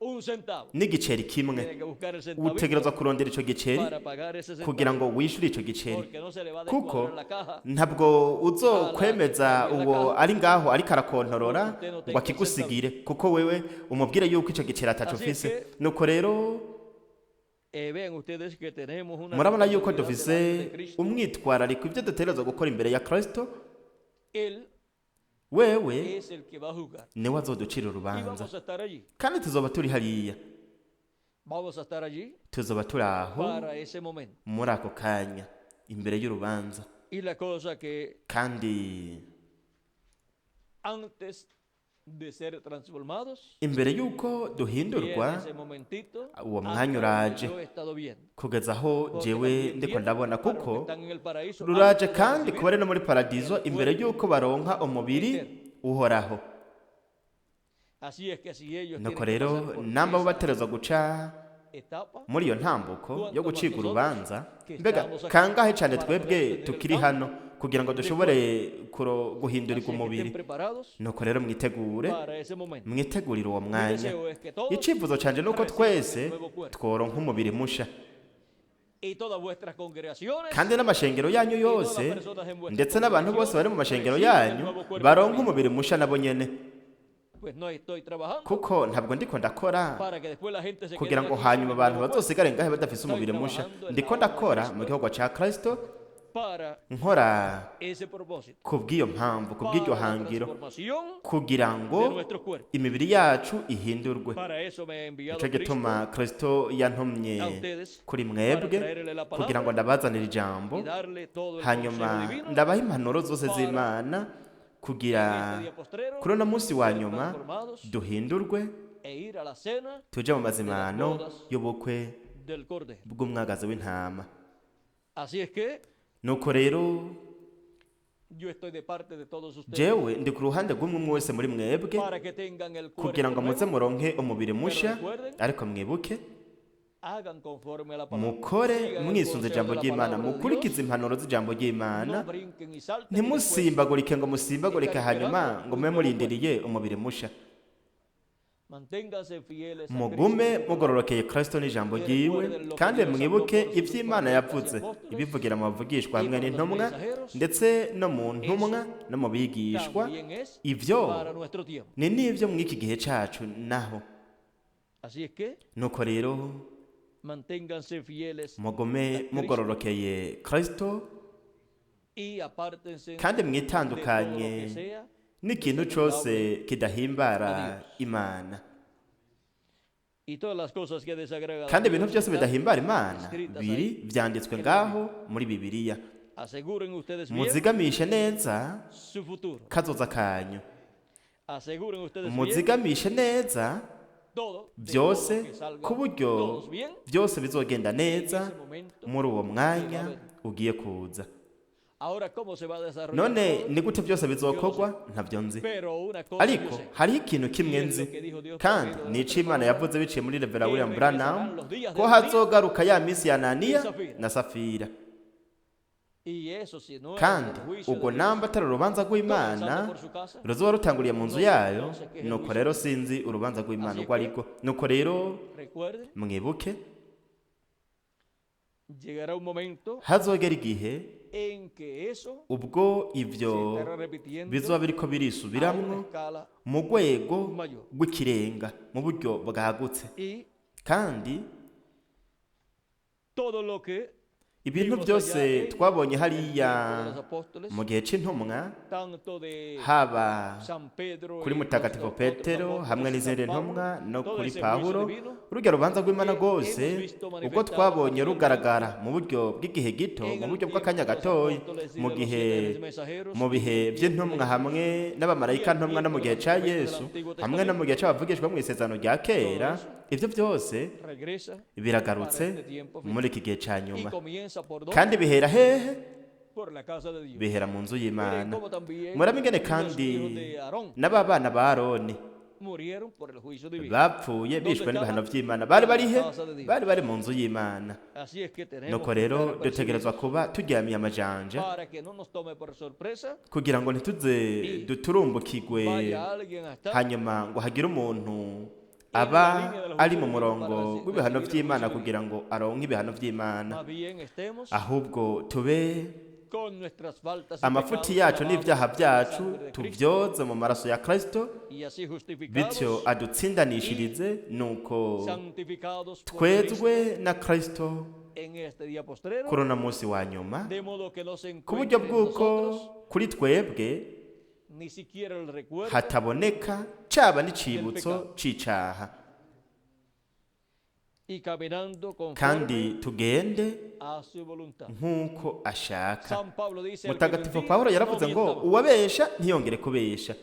un centavo.
n'igiceri kimwe.
Tiene que buscar el centavito
Utegerezwa kurondera ico giceri
para pagar ese
kugira
centavito,
ngo wishyure ico giceri,
porque no se le va a
kuko
descuadrar la caja
ntabwo uzokwemeza uwo ari ngaho ariko arakontorora ngo akigusigire, kuko wewe umubwire yuko ico giceri ataco ufise. Nuko rero
Vean ustedes que tenemos una
murabona yuko
responsabilidad
dufise
delante de Cristo.
umwitwarariko ibyo dutegerezwa gukora imbere ya Kristo.
Él
Wewe
es el que va a juzgar.
niwe azoducira
Y
urubanza,
vamos a estar allí.
kandi tuzoba turi hariya.
Vamos a estar allí
Tuzoba turi aho
para ese momento.
muri ako kanya imbere y'urubanza.
Y la cosa que
Kandi
antes de ser transformados,
imbere y'uko
viene
duhindurwa,
ese momentito
uwo
hasta
mwanya
donde
uraje
yo he estado viendo.
kugeza aho
Porque
jewe
también
ndiko
viene
ndabona,
para los que
kuko
están en el paraíso
ruraje
antes de
kandi
recibir
ku bari no muri paradizo imbere y'uko baronka umubiri uhoraho.
Así es que si ellos
Nuko
tienen que
rero
pasar por
namba bo
esa
baterezwa guca
etapa,
muri iyo ntambuko yo gucika urubanza, mbega
Estamos aquí
kangahe cyane
para
twebwe
poder tener
tukiri
el
hano kugira ngo dushobore
así
guhindurirwa
es que estén
umubiri.
preparados
Nuko rero mwitegure,
para ese momento.
mwitegurire uwo
Mi
mwanya.
deseo es que todos
Icyifuzo cyanjye ni uko twese tworonka umubiri musha,
y todas vuestras congregaciones
kandi n'amashengero yanyu yose, ndetse n'abantu bose bari mu mashengero yanyu baronka umubiri musha nabo nyene,
pues no estoy trabajando
kuko ntabwo ndiko ndakora
para que después la gente se quede
kugira ngo
aquí sin
hanyuma
el
abantu
nuevo cuerpo,
bazosigare ngahe badafise umubiri musha. Ndiko ndakora mu gihugu ca Kristo,
para
nkora
ese propósito,
kubw'iyo mpamvu, kubw'iryo
para la
hangiro,
transformación
kugira ngo
de nuestros cuerpos.
imibiri yacu ihindurwe.
Para eso me ha enviado
Nico
Cristo
gituma Kristo yantumye
a ustedes
kuri mwebwe kugira ngo ndabazanire ijambo,
y darle todo el
hanyuma
consejo divino
ndabaha impanuro zose z'Imana kugira
en este día postrero,
kuri uno munsi wa
ser
nyuma
transformados
duhindurwe,
e ir a la cena
tuje mu mazimano y'ubukwe
del Cordero.
bw'umwagazi w'intama.
Así es que
Nuko rero
yo estoy de parte de todos ustedes
jewe ndi ku ruhande rw'umwe umwe wese muri mwebwe
para que tengan el cuerpo
kugira ngo muze
nuevo,
muronke umubiri musha, ariko mwibuke
hagan conforme a la palabra.
mukore
Sigan el
mwisunze
consejo
ijambo
de la
ry'Imana,
palabra de
mukurikize
Dios,
impanuro z'ijambo ry'Imana,
no brinquen y salten y después
ntimusimbagurike ngo musimbagurike hanyuma ngo mube murindiriye umubiri musha.
Manténganse fieles a
Mugume
Cristo.
mugororokeye Kristo n'ijambo ryiwe, kandi mwibuke iby'Imana yavuze ibivugira mu bavugishwa hamwe n'intumwa, ndetse no mu ntumwa no mu bigishwa.
También es
Ibyo
para nuestro tiempo.
ni n'ibyo muri iki gihe cacu naho.
Así es que
Nuko rero
manténganse fieles
mugume mugororokeye Kristo,
y apártense
kandi
de todo lo
mwitandukanye
que sea
n'ikintu cose kidahimbara Imana.
y todas las cosas que desagradan a
Kandi ibintu
Dios
byose
están
bidahimbara Imana
escritas
biri
ahí.
vyanditswe ngaho muri Bibiliya.
Aseguren ustedes bien
Muzigamishe neza
su futuro.
kazoza kanyu,
Aseguren ustedes bien
muzigamishe neza
todo, de
byose,
modo que salgan
ku buryo
todos bien
byose bizogenda
en
neza
ese momento.
muri uwo mwanya ugiye kuza.
Ahora, ¿cómo se va a desarrollar
None
todo?
ni gute byose bizokorwa? Ntabyo nzi,
Pero una cosa yo
ariko
sé,
hariho ikintu kimwe nzi, kandi ni ico Imana yavuze biciye muri Revera William Branham, ko hazogaruka ya minsi ya Ananiya na Safira.
y eso si no es
Kandi
el juicio
ubwo
de Dios,
namba atari urubanza rw'Imana
comenzando por su casa,
ruzoba rutanguriye mu nzu yayo, nuko rero sinzi urubanza rw'Imana urwo arirwo. Nuko rero
recuerden,
mwibuke,
llegará un momento
hazogera igihe
en que eso
ubwo
se
ivyo
estará repitiendo
bizoba biriko
a una
birisubiramwo
escala
mu rwego rw'ikirenga, mu buryo bwagutse,
y
kandi
todo lo que
Ibintu
Vimos
byose
allá en
twabonye
el
hariya
tiempo de los apóstoles,
mu gihe c'intumwa,
tanto de
haba
San Pedro
kuri
y los
mutagatifu
otros
Petero
apóstoles
hamwe
y
n'izindi
San Pablo,
ntumwa no
todo
kuri
ese juicio
Pawulo,
divino
urujya rubanza rw'Imana
que
rwose
hemos visto
ubwo
manifestado
twabonye
posteriormente
rugaragara mu buryo bw'igihe gito,
en
mu
el
buryo
tiempo
bw'akanya
de los
gatoya,
apóstoles y
mu
de los
gihe
fieles mensajeros
mu bihe
y
by'intumwa
de
hamwe n'abamarayika
y el
ntumwa no mu
tiempo
gihe
de los
ca
profetas del
Yesu
Antiguo
hamwe no mu gihe c'abavugishwa mu isezerano rya kera,
Todo
ivyo byose
regresa
biragarutse
para este tiempo final.
muri iki gihe ca
Y
nyuma.
comienza por dónde?
Kandi bihera hehe?
Por la casa de Dios.
Bihera mu nzu
Miren
y'Imana.
cómo también
Murabe ingene
los
kandi
hijos de Aarón
n'aba bana ba Aroni
murieron por el juicio divino.
bapfuye bishwe n'ibihano by'Imana. Bari barihe? Bari bari mu nzu y'Imana.
Así es que tenemos
Nuko
que
rero
estar
dutegerezwa
apercibidos
kuba turyamiye amajanja
para que no nos tome por sorpresa
kugira ngo ntituze duturumbukirwe,
vaya alguien a estar
hanyuma ngo hagire umuntu aba ari mu murongo w'ibihano by'Imana kugira ngo aronke ibihano by'Imana.
más bien estemos
Ahubwo tube
con nuestras faltas y
amafuti
pecados
yacu
lavados
n'ibyaha
por la
byacu
sangre de Cristo
tubyoze mu maraso ya Kristo,
y así
bityo
justificados
adutsindanishirize, nuko
santificados por
twezwe na Kristo
Cristo en este día postrero,
kuri uno munsi wa nyuma,
de modo que no se
ku buryo
encuentre en
bw'uko
nosotros
kuri twebwe
ni siquiera el recuerdo
hataboneka caba n'icibutso c'icaha,
y caminando conforme
kandi tugende
a su voluntad.
nk'uko ashaka.
San Pablo dice: el que
Mutagatifu
mentía,
Pawulo
no
yaravuze ngo
mienta más.
uwabesha ntiyongere kubesha,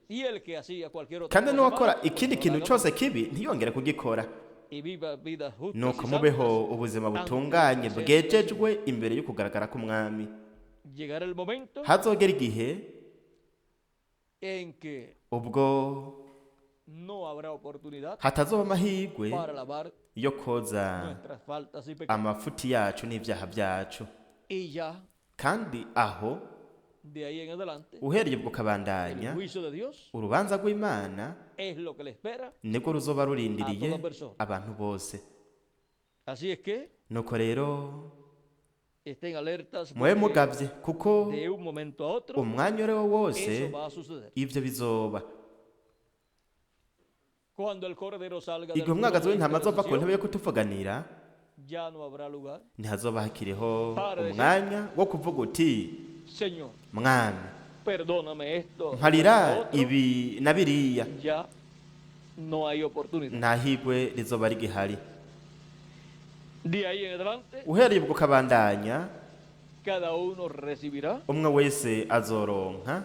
Y el que hacía cualquier otra
kandi
cosa
n'uwakora
mala, pues
ikindi
no la
kintu
haga
cose kibi ntiyongere kugikora.
más. Y viva vidas justas
Nuko
y
mubeho
santas
ubuzima
ante la
butunganye
presencia del
bwejejwe imbere y'ukugaragara k'umwami.
Señor. Llegará el momento
Hazogera igihe
en que
ubwo
no habrá oportunidad
hatazoba amahirwe
para lavar
yo koza
nuestras faltas y pecados.
amafuti yacu n'ibyaha byacu.
Y ya
Kandi aho
de ahí en adelante,
uhereye ubwo
el
ukabandanya,
juicio de Dios
urubanza rw'Imana
es lo que le espera.
nibwo ruzoba rurindiriye
A toda persona.
abantu bose.
Así es que
Nuko rero
estén alertas
mube
porque
mugavye, kuko
de un momento a otro
umwanya uwo ari wo wose
eso va a suceder.
ivyo bizoba.
Cuando el cordero salga del
Igihe umwagazi
trono de
w'intama azova ku
intercesión,
ntebe yo kutuvuganira,
ya no habrá lugar.
ntihazoba hakiriho umwanya wo kuvuga uti:
Señor,
Mwami,
perdóname esto,
mparira
lo otro,
ibi na biriya.
ya no hay oportunidad.
Nta higwe rizoba rigihari.
De ahí en adelante,
Uhereye ubwo ukabandanya,
cada uno recibirá
umwe wese azoronka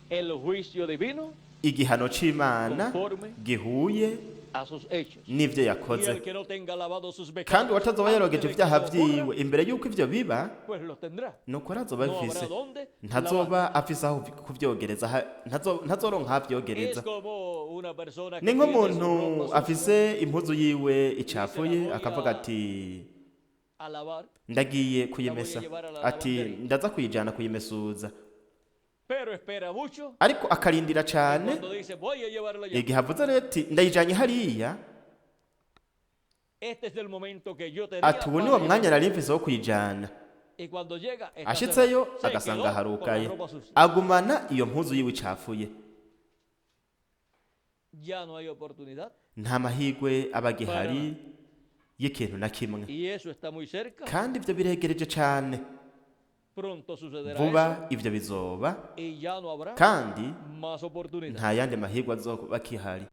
el juicio divino
igihano c'Imana
Conforme.
gihuye
a sus hechos.
n'ivyo
Y
yakoze.
el que no tenga lavado sus
Kandi
pecados
uwatazoba
antes
yarogeje
de que
ivyaha
eso ocurra,
vyiwe imbere y'uko ivyo biba,
pues los tendrá.
nuko arazoba
No
afise,
habrá dónde lavar.
ntazoba afise aho kuvyogereza, ntazoronka aho avyogereza.
Es como una persona que
Ni
tiene su
nk'umuntu
ropa sucia
afise impuzu yiwe icafuye akavuga ati:
a lavar,
ndagiye kuyimesa, ati ndaza kuyijana kuyimesuza,
pero espera mucho.
ariko akarindira cane.
Cuando dice voy a llevarla ya,
Igihe avuze rero ati ndayijanye hariya,
este es el momento que yo tenía
ati ubu
para
niwo
llevarla.
mwanya nari mfise wo kuyijana.
Y cuando llega, está
Ashitseyo
cerrada. Se
agasanga
quedó con la
harugaye,
ropa sucia.
agumana iyo mpuzu yiwe icafuye.
Ya no hay oportunidad.
Nta mahirwe aba agihari y'ikintu na kimwe.
Y eso está muy cerca.
Kandi ibyo biregereje cane.
Pronto sucederá
Vuba ivyo bizoba,
eso. Y ya no habrá
kandi
más oportunidad.
nta yandi mahirwe azoba akihari.